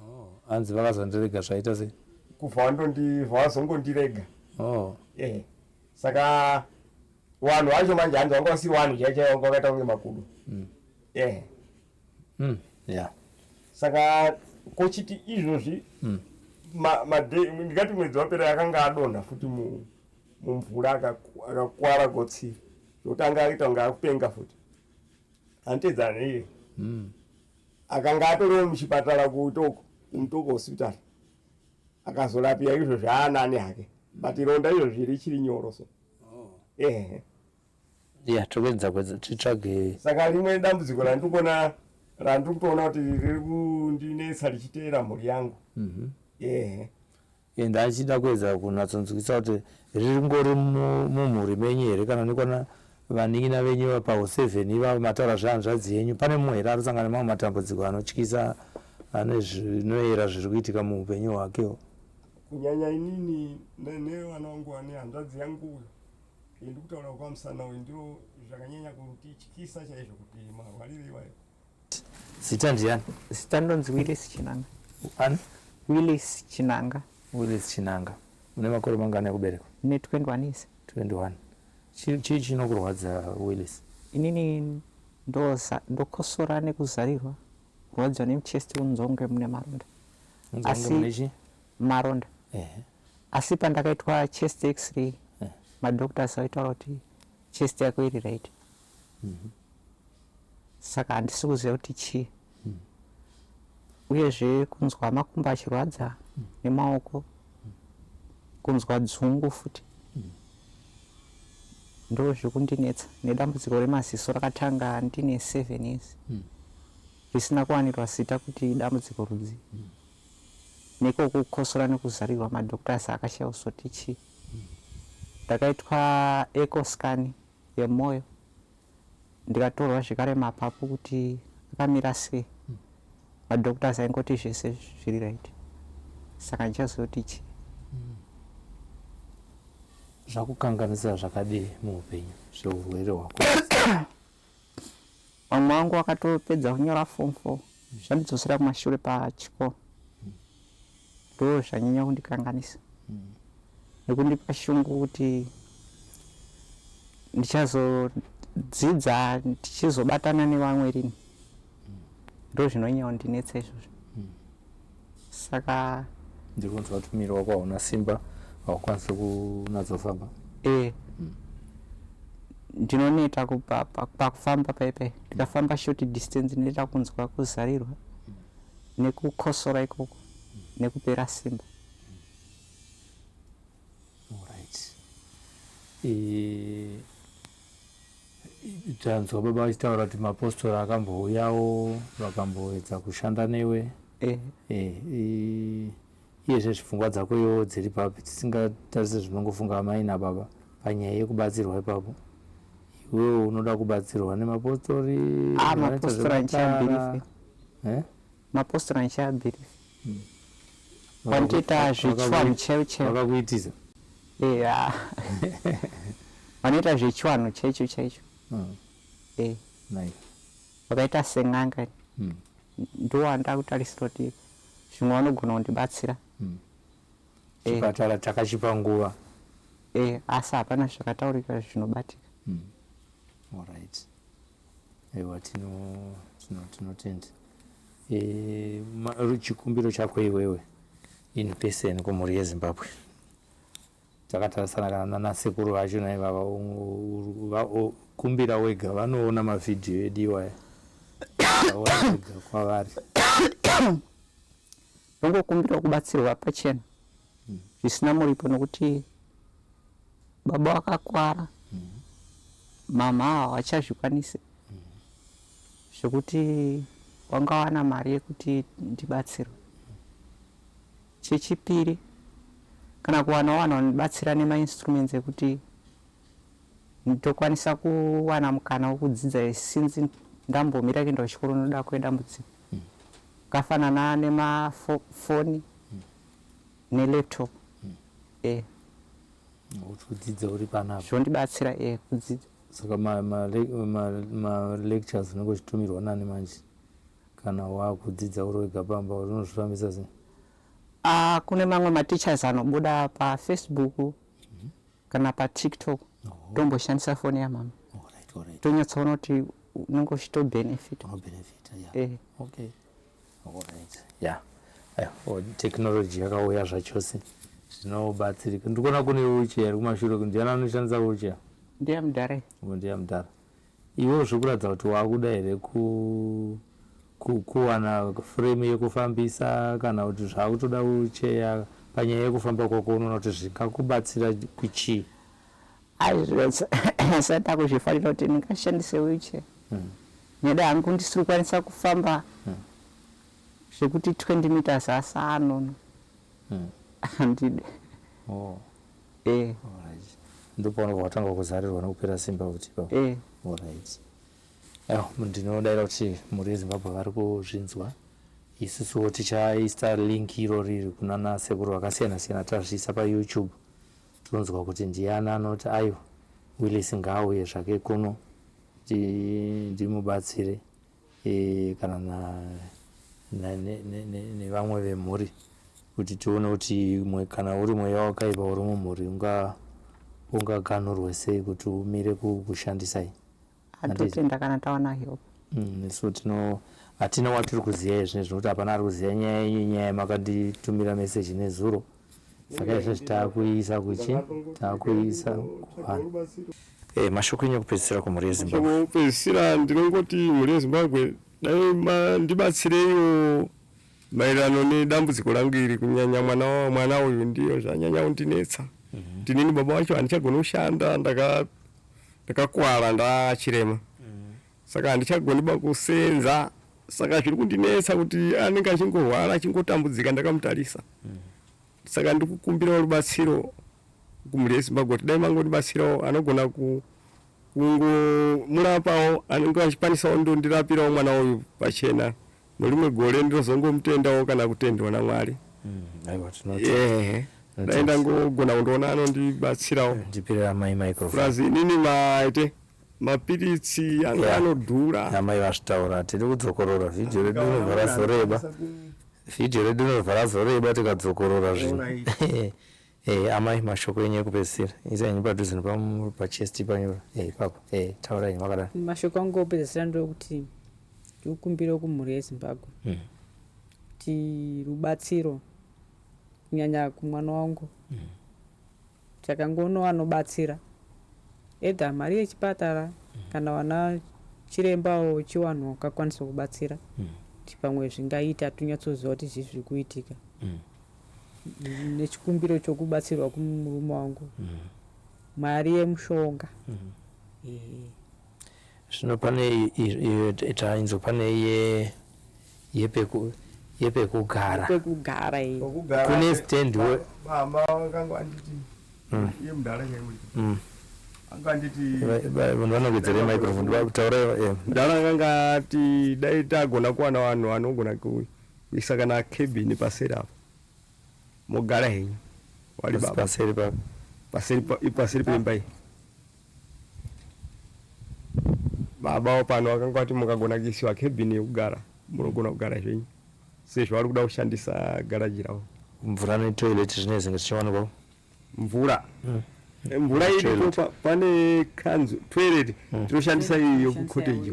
Oh, hanzi vakazondirega zvaita sei?
Kubva wandondi vazongondirega. Oh. Eh. Saka vanhu vacho manje hanzi vanga vasiri vanhu chaivo chaivo vanga vakaita kunge makudo. Eh.
Yeah.
Saka kochiti izvozvi ma, ma ndingati mwedzi wapera akanga adonha futi mumvura akakwara gotsi zvokuti anga akaita kunge akupenga futi anotedzana neiye akanga atoriwo muchipatara kuToko kuMutoko hospital akazorapiwa izvozvi aanani hake but ronda izvozvi richiri nyoro so ehe.
Yeah, tiri kuedza titsvage.
Saka rimwe dambudziko randiri kuona randiri kutoona kuti riri kundinetsa richiteera mhuri yangu. Ehe.
And achida kuedza kunatsonzwisisa kuti riri ngori mumhuri menyu here kana nekwana vanin'ina venyu pahu7 ivavo mataura zvehanzvadzi yenyu pane mumwe here ari kusangana nemamwe matambudziko anotyisa ane zvinoyera zviri kuitika muupenyu hwakewo.
Kunyanya inini nevana vangu vane hanzvadzi yangu uyo ndiri kutaura kwamusana uyu ndiro zvakanyanya kutityisa chaizvo kuti marwariro iwayo.
Zita ndiani?
Zita ndonzi Willis Chinanga.
Ani?
Willis Chinanga.
Willis Chinanga. Une makore mangani ekuberekwa?
Ndine 21 years.
21. Chii chinokurwadza Willis?
Inini ndoza ndokosora nekuzarirwa, kurwadziwa nemuchest kunzwa kunge mune maronda.
Asi
maronda. Ehe. Asi pandakaitwa chest x-ray eh. madoctors vaitaura kuti chest yako iri right. Saka handisi kuziva kuti chii. Uyezve kunzwa makumbo achirwadza nemaoko, kunzwa dzungu futi ndo zvekundinetsa nedambudziko remaziso rakatanga ndine 7 years risina kuwanirwa zita kuti idambudziko rudzi. Neko kukosora nekuzarirwa madoctors akashaya kuzoti chii. Ndakaitwa echo scan yemoyo ndikatorwa zvekare mapapu kuti akamira sei. Madoctors aingoti zvese zviri right saka ndichazoti chii.
Zvakukanganisa zvakadii muupenyu zveurwere hwako?
Vamwe vangu vakatopedza kunyora form 4 zvandidzosera kumashure pachikoro ndo zvanyanya kundikanganisa nekundipa shungu kuti ndichazodzidza ndichizobatana nevamwe rini ndo zvinonyanya kundinetsa izvozvo saka
ndiri kunzwa kuti muviri wako hauna simba haukwanisi kunatsofamba
e ndinoneta pakufamba paipai ndikafamba short distance ndinoita kunzwa kuzarirwa nekukosora ikoko nekupera simba.
Alright. E, tanzwa baba vachitaura kuti mapostori akambouyawo vakamboedza kushanda newe.
Eh.
E, e, iyezve zvipfungwa dzako iwo dziri papi tisingatarise zvinongofunga amai nababa panyaya yekubatsirwa ipapo iwewe unoda kubatsirwa nemapostori?
Ah, mapostori andichaabhirifi.
Eh?
Mapostori andichaabhirifi. Vanotoita zvechivanhu chaivo chaivo.
Vakakuitisa?
Yeah. Vanoita zvechivanhu chaicho chaicho. Eh.
Nice.
Vakaita sen'anga. Ndowanda kutarisira kuti zvimwe vanogona kundibatsira.
Chipatara takachipa nguva.
Eh, asi hapana zvakataurika zvinobatika.
Alright. Aiwa tino tino tinotenda. Eh, chikumbiro chako iwewe in person kumhuri yeZimbabwe. Takatarisana kana nanasekuru vacho naivava kumbira wega vanoona mavhidhiyo edu iwaya aona wega kwavari.
Ndongokumbirawo kubatsirwa pachena zvisina muripo nokuti baba vakakwara mama havachazvikwanisi zvekuti wangawana mari yekuti ndibatsirwe. Chechipiri, kana kuwanawo vanhu vanobatsira nemainstruments ekuti ndokwanisa kuwana mukana wekudzidza since ndambomira kuenda kuchikoro noda kwedambudziko kafanana nemafoni nelaptop eh.
Uchidzidza uri panapa
zvondibatsira eh, kudzidza.
Saka malectures ma, ma unenge uchitumirwa nani manje kana wakudzidza uri wega pamba unozvifambisa sei?
Ah, kune mamwe mateachers anobuda pafacebook mm -hmm. kana patiktok oh. Tomboshandisa foni yamama
oh,
tonyatsoona kuti unenge uchitobenefita
yeah. eh. Okay. Alright. Yeah. Oh, technology yakauya zvachose zvinobatsirika. Ndikuona kune wheelchair iri kumashure, ndiani anoshandisa wheelchair?
Ndiya mudhara.
Ndiya mudhara. Iwe zviri kuratidza kuti wakuda here ku kuwana frame yekufambisa kana kuti zvakutoda wheelchair panyaya yekufamba kwako unoona kuti zvingakubatsira kuchii?
Aisati akuzvifarira kuti ndingashandise wheelchair neda hangu ndisiri kukwanisa kufamba zvekuti 20 meters asi anono handide.
Oh.
Eh.
Alright. Ndopaunobva watanga kuzarirwa nekupera simba kuti ipapo.
Eh.
Alright. Aiwa, ndinodaira kuti mhuri yeZimbabwe vari kuzvinzwa. Isusuwo tichaisa link iro riri kunana sekuru vakasiyana siyana tazviisa paYouTube. Tonzwa kuti ndiyani anoti aiwa Willis ngaauye zvake kuno ndimubatsire e, kana nevamwe vemhuri kuti tione kuti kana uri mweya wakaipa uri mumhuri ungaganhurwe sei kuti umire kushandisai.
Atotenda kana tawana help.
Isu tino hatina watiri kuziva izvi zvinokuti hapana ari kuziva nyaya yenyu nyaya yamakanditumira meseji nezuro saka izvezvi taakuiisa kuchi taakuiisa kuvanhu. Eh, mashoko enyu ekupedzisira kumhuri yeZimbabwe.
Mashoko ekupedzisira ndinongoti mhuri yeZimbabwe dai mandibatsireiwo maererano nedambudziko rangu iri kunyanya mwana mwana uyu ndiyo zvanyanya kundinetsa. Ndinini baba wacho handichagoni kushanda ndaka ndakakwara ndachirema saka handichagoni ba kusenza saka zviri kundinetsa kuti anenge achingorwara achingotambudzika ndakamutarisa saka ndikukumbirawo rubatsiro kumhuri yezimbabwe kuti dai mangondibatsirawo anogona kungomurapawo anenge achikwanisawo ndondirapirawo mwana uyu pachena Norimwe gore ndinozongomutendawo kana kutendwa naMwari.
Aiwa tinotenda.
Ehe. Dai ndangogona kundoona anondibatsirawo.
Ndipire amai microphone.
Plus inini maite mapiritsi anga
Yeah.
anodhura.
Amai vazvitaura hatidi kudzokorora vhidhiyo redu rinobva razoreba. Vhidhiyo redu rinobva razoreba tikadzokorora zvinhu. Eh, amai mashoko enyu ekupedzisira. Isai henyu padhuze nepa pachest panyu. Eh, ipapo. Eh, taurai henyu makadaro.
Mashoko angu ekupedzisira ndeekuti ndikukumbira kumhuri yeZimbabwe kuti rubatsiro kunyanya kumwana wangu takangoona anobatsira either mari yechipatara kana vana chiremba wechivanhu vakakwanisa kubatsira kuti pamwe zvingaita tonyatsoziva kuti zvii zviri kuitika. Nechikumbiro chokubatsirwa kumurume wangu mari yemushonga.
Zvino pane tainzwa pane ye yepeku yepekugara
pekugara iyi
kune stand we
mama vakanga vanditi iye mudhara chaiwo anga anditi
vanhu vanongedzere microphone taurai eh.
Mudhara akanga ati dai tagona kuwana vanhu vanogona kuisa kana cabin paseri apa mogara henyu wali baba
paseri pa
paseri pa paseri pemba iyi baba pano akanga ati mukagona kuisiwa cabin yekugara munogona kugara zvenyu sezvo vari kuda kushandisa garaji ravo.
Mvura netoilet zvinenge zvichiwanikwa
mvura mvura iripo pane kanzu toilet tinoshandisa iyi yekucottage.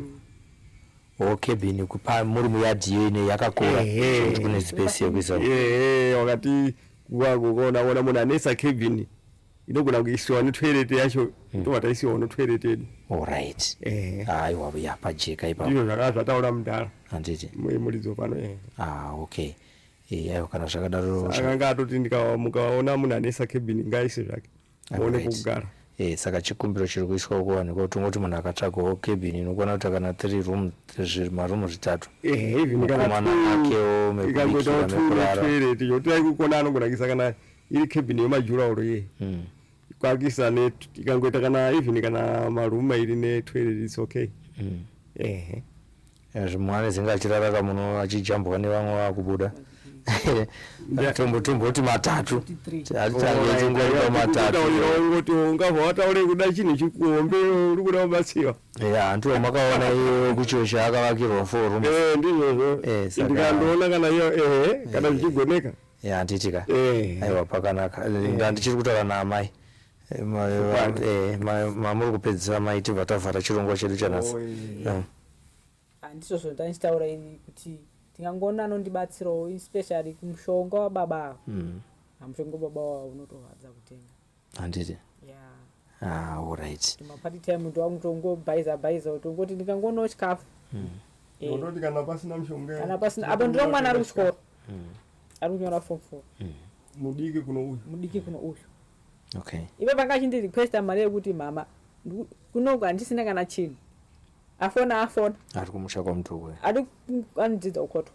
O cabin kupa muri muyadhi iyo ine yakakura kuti kune space yekuisa.
Ehe, wakati kuona ona munhu anesa cabin. Inogona kuisiwa netoilet yacho, tobva taisiwawo netoilet yedu.
Alright.
Ehe.
Aiwa, ya, pajeka ipapo.
Ndizvo zvakanga zvataura mudhara.
Handiti?
Muridzo pano, ehe.
Ah, okay. Aiwa, kana zvakadaro
Akanga atoti mukaona munhu anoisa cabin, ngaaise zvake, aone pokugara.
Saka chikumbiro chiri kuiswa kuvanhu iko, tongoti munhu akatsvagawo cabin inokwana kuita kana 3 room, marumu zvitatu.
Ehe, even kana
Mukomana akewo
ikangoitawo
mekubikira,
two
mekurara.
netoilet, yokuti aikukona anogona kuisa kana iri cabin yemadurawall iye, kwakuisa ikangoita kana even kana marumu mairi netoilet, it's okay. Ehe.
Zvimwe anezenge achirara kamuno achijambwa nevamwe vakubuda. Tomboti matatu, hatitange tingoita matatu.
Ungoti ungabva wataure kuda chinhu chikuombe, uri kuda kubatsirwa.
Ya, handiwo makaona iye kuchosha akavakirwa four rooms?
Eh, ndizvozvo. Ndikandoona kana iyo, ehe, kana zvichigoneka.
Ya, handiti ka?
Eh.
Aiwa, pakanaka. Ndandichiri kutaura naamai. Mamuri kupedzisa mai, tibva tavhara chirongwa chedu chanhasi.
Oh, eh.
Handizvozvo ndandichitaura ini kuti ndingangoona anondibatsirawo, especially kumushonga wababa ava. Mushonga wababa ava unotorwadza kutenga.
Handiti?
Ya.
Ah, alright.
Mapati time ndowangotongobhaiza bhaiza, kutongoti ndikangoonawo chikafu.
Ndototi kana pasina mushonga,
Kana pasina apo, ndiro mwana ari kuchikoro, ari kunyora form 4.
Mudiki kuno uyu.
Mudiki kuno uyu. Ivo vanga achindirequesta mari yekuti mama, kunoku handisina kana chinhu, afona afona.
Ari kumusha kwaMutoko?
Ari anodzidza kukoto.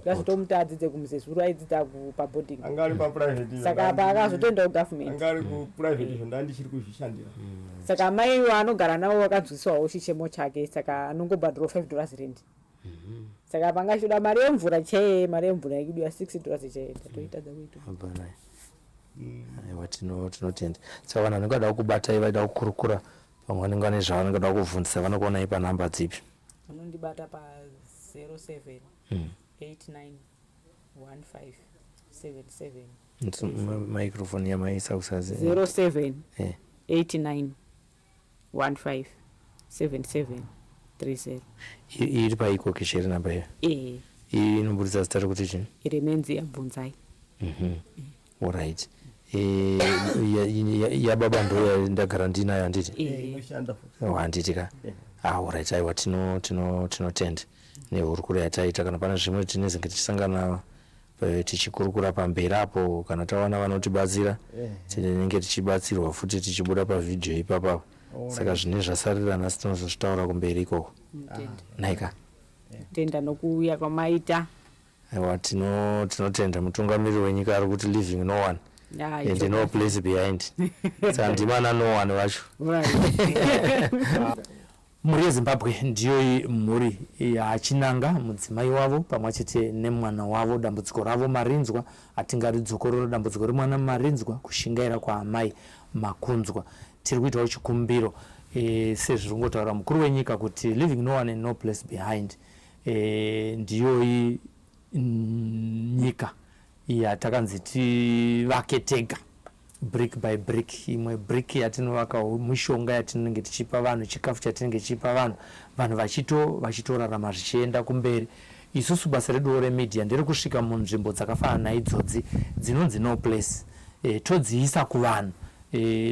Ndazotomuti adzidze kumuzezuru, aidzidza paboarding.
Anga ari paprivate izvo.
Saka apa akazotoenda kugovernment.
Anga ari kuprivate izvo, ndandichiri kuzvishandira.
Saka mai waanogara navo vakanzwisiwawo chichemo chake, saka anongobhadhirawo $5 rent. Saka panga achitoda mari yemvura chaiye, mari yemvura yekudiwa $6 chaiye, tatoitadza kuita.
Hapana. Aiwa, tinotenda. Saka vanhu vanenge vada kukubatai, vaida kukurukura, pamwe vanenge vane zvavanenge vada kuvhunzisa, vanokuonai panhamba dzipi?
Unondibata pa07 89 15 77.
Microphone yamaisa kusazi.
07 89 15 77 30.
Iri paiko here namba iyo?
Ee.
Iyi inoburitsa zita rekuti chii?
Iremenzi yabvunzai.
Alright. Yababa ndo ndagara ndinayo, handiti?
Ee.
Inoshanda futi.
Oh, handiti ka? Ah, alright. Aiwa, tinotenda nehurukuro yataita. Kana pane zvimwe tinezenge tichisangana, tichikurukura pamberi apo, kana tawana vanotibatsira, tinenge tichibatsirwa futi tichibuda pavhidhiyo ipapapo. Saka zvine zvasarira nhasi tinozozvitaura kumberi ikoko.
Tenda.
Naika.
Tenda nokuuya kwamaita.
Aiwa, tinotenda. Mutungamiriri wenyika ari kuti "Leaving no one and no place behind", saka ndimana no one vacho. Mhuri yeZimbabwe, ndiyoyi mhuri yaChinanga, mudzimai wavo pamwe chete nemwana wavo. Dambudziko ravo marinzwa, hatingaridzokorora. Dambudziko remwana marinzwa, kushingaira kwaamai makunzwa. Tiri kuitawo chikumbiro, sezviri kungotaura mukuru wenyika kuti "Leaving no one and no place behind". Ndiyoyi nyika yatakanzi tivake tega, brick by brick. Imwe brick yatinovaka mishonga yatinenge tichipa vanhu, chikafu chatinenge tichipa vanhu, vanhu vachitorarama zvichienda kumberi. Isusu basa reduwo remedia nderekusvika munzvimbo dzakafanana naidzodzi dzinonzi no place, todziisa kuvanhu.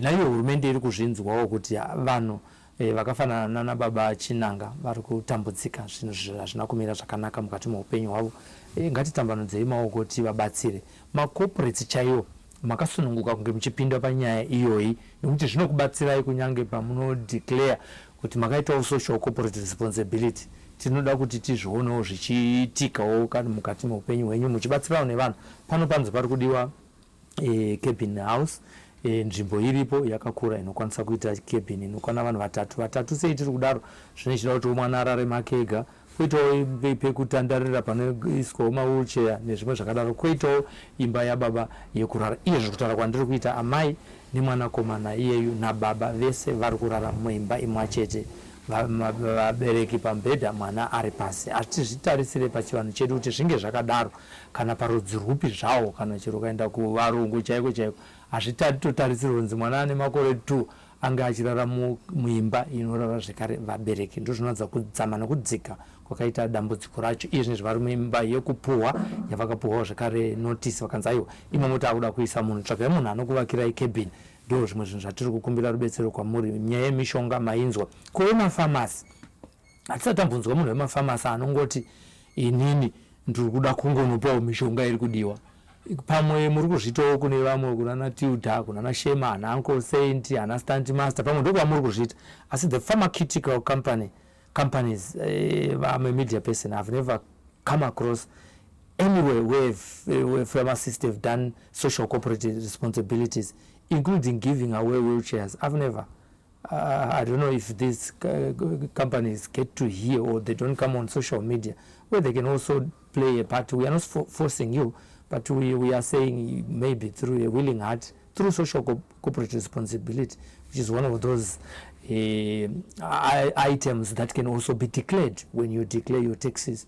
Naiyo hurumende iri kuzvinzwawo kuti vanhu vakafanana nana baba Chinanga vari kutambudzika, zvinhu hazvina kumira zvakanaka mukati meupenyu hwavo. Ngatitambanudzei maoko tivabatsire. Macorporates chaiwo makasununguka kunge muchipinda panyaya iyoyi, nekuti zvinokubatsirai kunyange pamunodeclare kuti makaitawo social corporate responsibility. Tinoda kuti tizvionewo zvichiitikawo kana mukati meupenyu hwenyu muchibatsirawo nevanhu. Pano panzi pari kudiwa cabin house. Nzvimbo iripo yakakura inokwanisa kuita cabin inokwana vanhu vatatu vatatu. Sei tiri kudaro? Zvine chida kuti mwana arare make ega, kwoitawo pekutandarira panoiswawo mawheelchair nezvimwe zvakadaro, kwoitawo imba yababa yekurara. Iye kutaura kwandiri kuita, amai nemwanakomana iyeyu nababa vese vari kurara muimba imwe chete, vabereki pamubhedha, mwana ari pasi. Hatizvitarisire pachivanhu chedu kuti zvinge zvakadaro, kana parudzi rwupi zvawo, kana chero ukaenda kuvarungu chaiko chaiko, hazvitotarisirwa kunzi mwana ane makore 2 ange achirara muimba inorara zvekare vabereki. Ndo zvinoratidza kudzama nekudzika kwakaita dambudziko racho. Iye zvinezvi vari muimba yekupuhwa, yavakapuhwawo zvekare notice, vakanzi aiwa, imomo taakuda kuisa munhu, tsvagai munhu anokuvakirai cabin. Ndo zvimwe zvinhu zvatiri kukumbira rubetsero kwamuri. Nyaya yemishonga mainzwa. Ko vemafamasi, hatisati tambonzwa munhu wemafamasi anongoti inini ndiri kuda kungonopawo mishonga iri kudiwa. Pamwe muri kuzviitawo kune vamwe, kunana Tilda, kunana Shema, ana Uncle Saint, ana Stunt Master, pamwe ndokwamuri kuzviita. Asi the pharmaceutical companies, I'm a media person, I've never come across anywhere where pharmacists have done social corporate responsibilities, including giving away wheelchairs. I've never. I don't know if these companies get to hear or they don't come on social media, where they can also play a part. We are not forcing you, but we are saying maybe through a willing heart, through social corporate responsibility, which is one of those items that can also be declared when you declare your taxes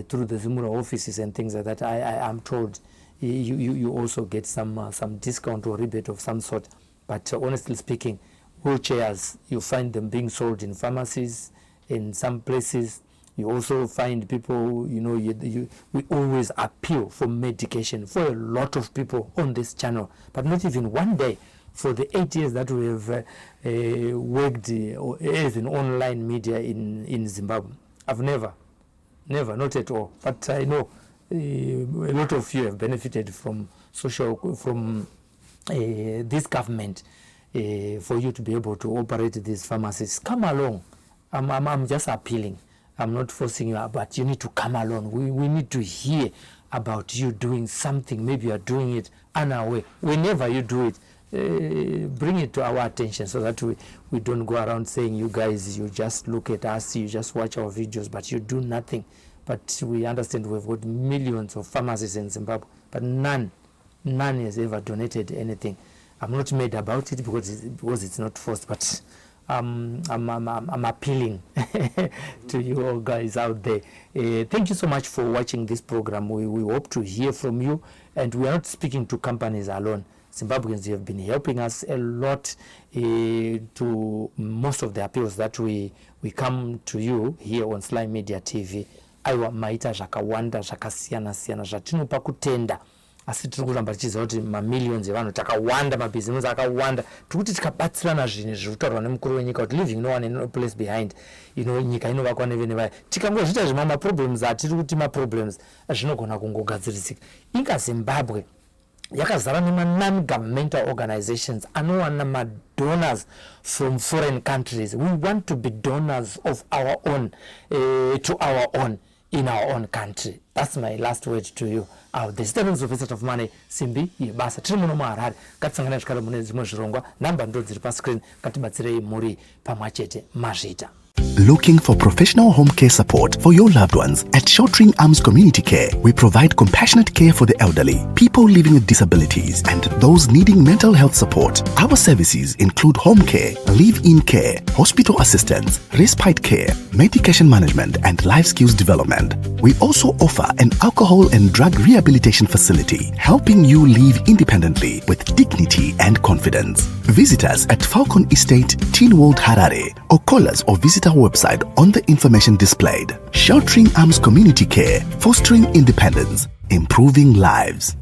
through the Zimura offices and things like that. I am told you also get some discount or rebate of some sort. But honestly speaking, wheelchairs, you find them being sold in pharmacies, in some places. You also find people, you know, you, you, we always appeal for medication for a lot of people on this channel, but not even one day for the 8 years that we have worked as an online media in Zimbabwe. I've never, never, not at all. But I know a lot of you have benefited from this government for you to be able to operate these pharmacies. Come along. I'm just appealing. I'm not forcing you, but you need to come along. We need to hear about you doing something. Maybe you are doing it unaware. Whenever you do it, bring it to our attention so that we don't go around saying, "You guys, you just look at us, you just watch our videos, but you do nothing." But we understand we've got millions of pharmacies in Zimbabwe, but none has ever donated anything. I'm not mad about it because it's not forced, but I'm appealing to you all guys out there. Thank you so much for watching this program. We hope to hear from you, and we are not speaking to companies alone. Zimbabweans, you have been helping us a lot to most of the appeals that we come to you here on Sly Media TV. Aiwa, maita zvakawanda zvakasiyana siyana zvatinopa kutenda, asi tiri kuramba tichiziva kuti mamillions evanhu takawanda, mabhizimusi akawanda. Tiri kuti tikabatsirana zvinhu zviri kutaurwa nemukuru wenyika kuti "leaving no one no place behind", nyika inovakwa nevene vaya. Tikangozviita zvimwe, maproblems atiri kuti maproblems zvinogona kungogadzirisika. Inga Zimbabwe yakazara nema-non governmental organizations anowana madonors from foreign countries. We want to be donors of our own, to our own, in our own country. That's my last word to you out there. Zita rinozopesa of money, simbi yebasa. Tiri muno muHarare. Ngatisangane zvekare mune dzimwe zvirongwa. Nhamba ndo dziri pascreen. Ngatibatsirei mhuri pamwe chete. Mazviita.
Looking for professional home care support for your loved ones? At Sheltering Arms Community Care, we provide compassionate care for the elderly, people living with disabilities, and those needing mental health support. Our services include home care, live in care, hospital assistance, respite care, medication management, and life skills development. We also offer an alcohol and drug rehabilitation facility, helping you live independently with dignity and confidence. Visit us at Falcon Estate, Teen World, Harare, or call us or visit our website on the information displayed. Sheltering Arms Community Care, fostering independence, improving lives.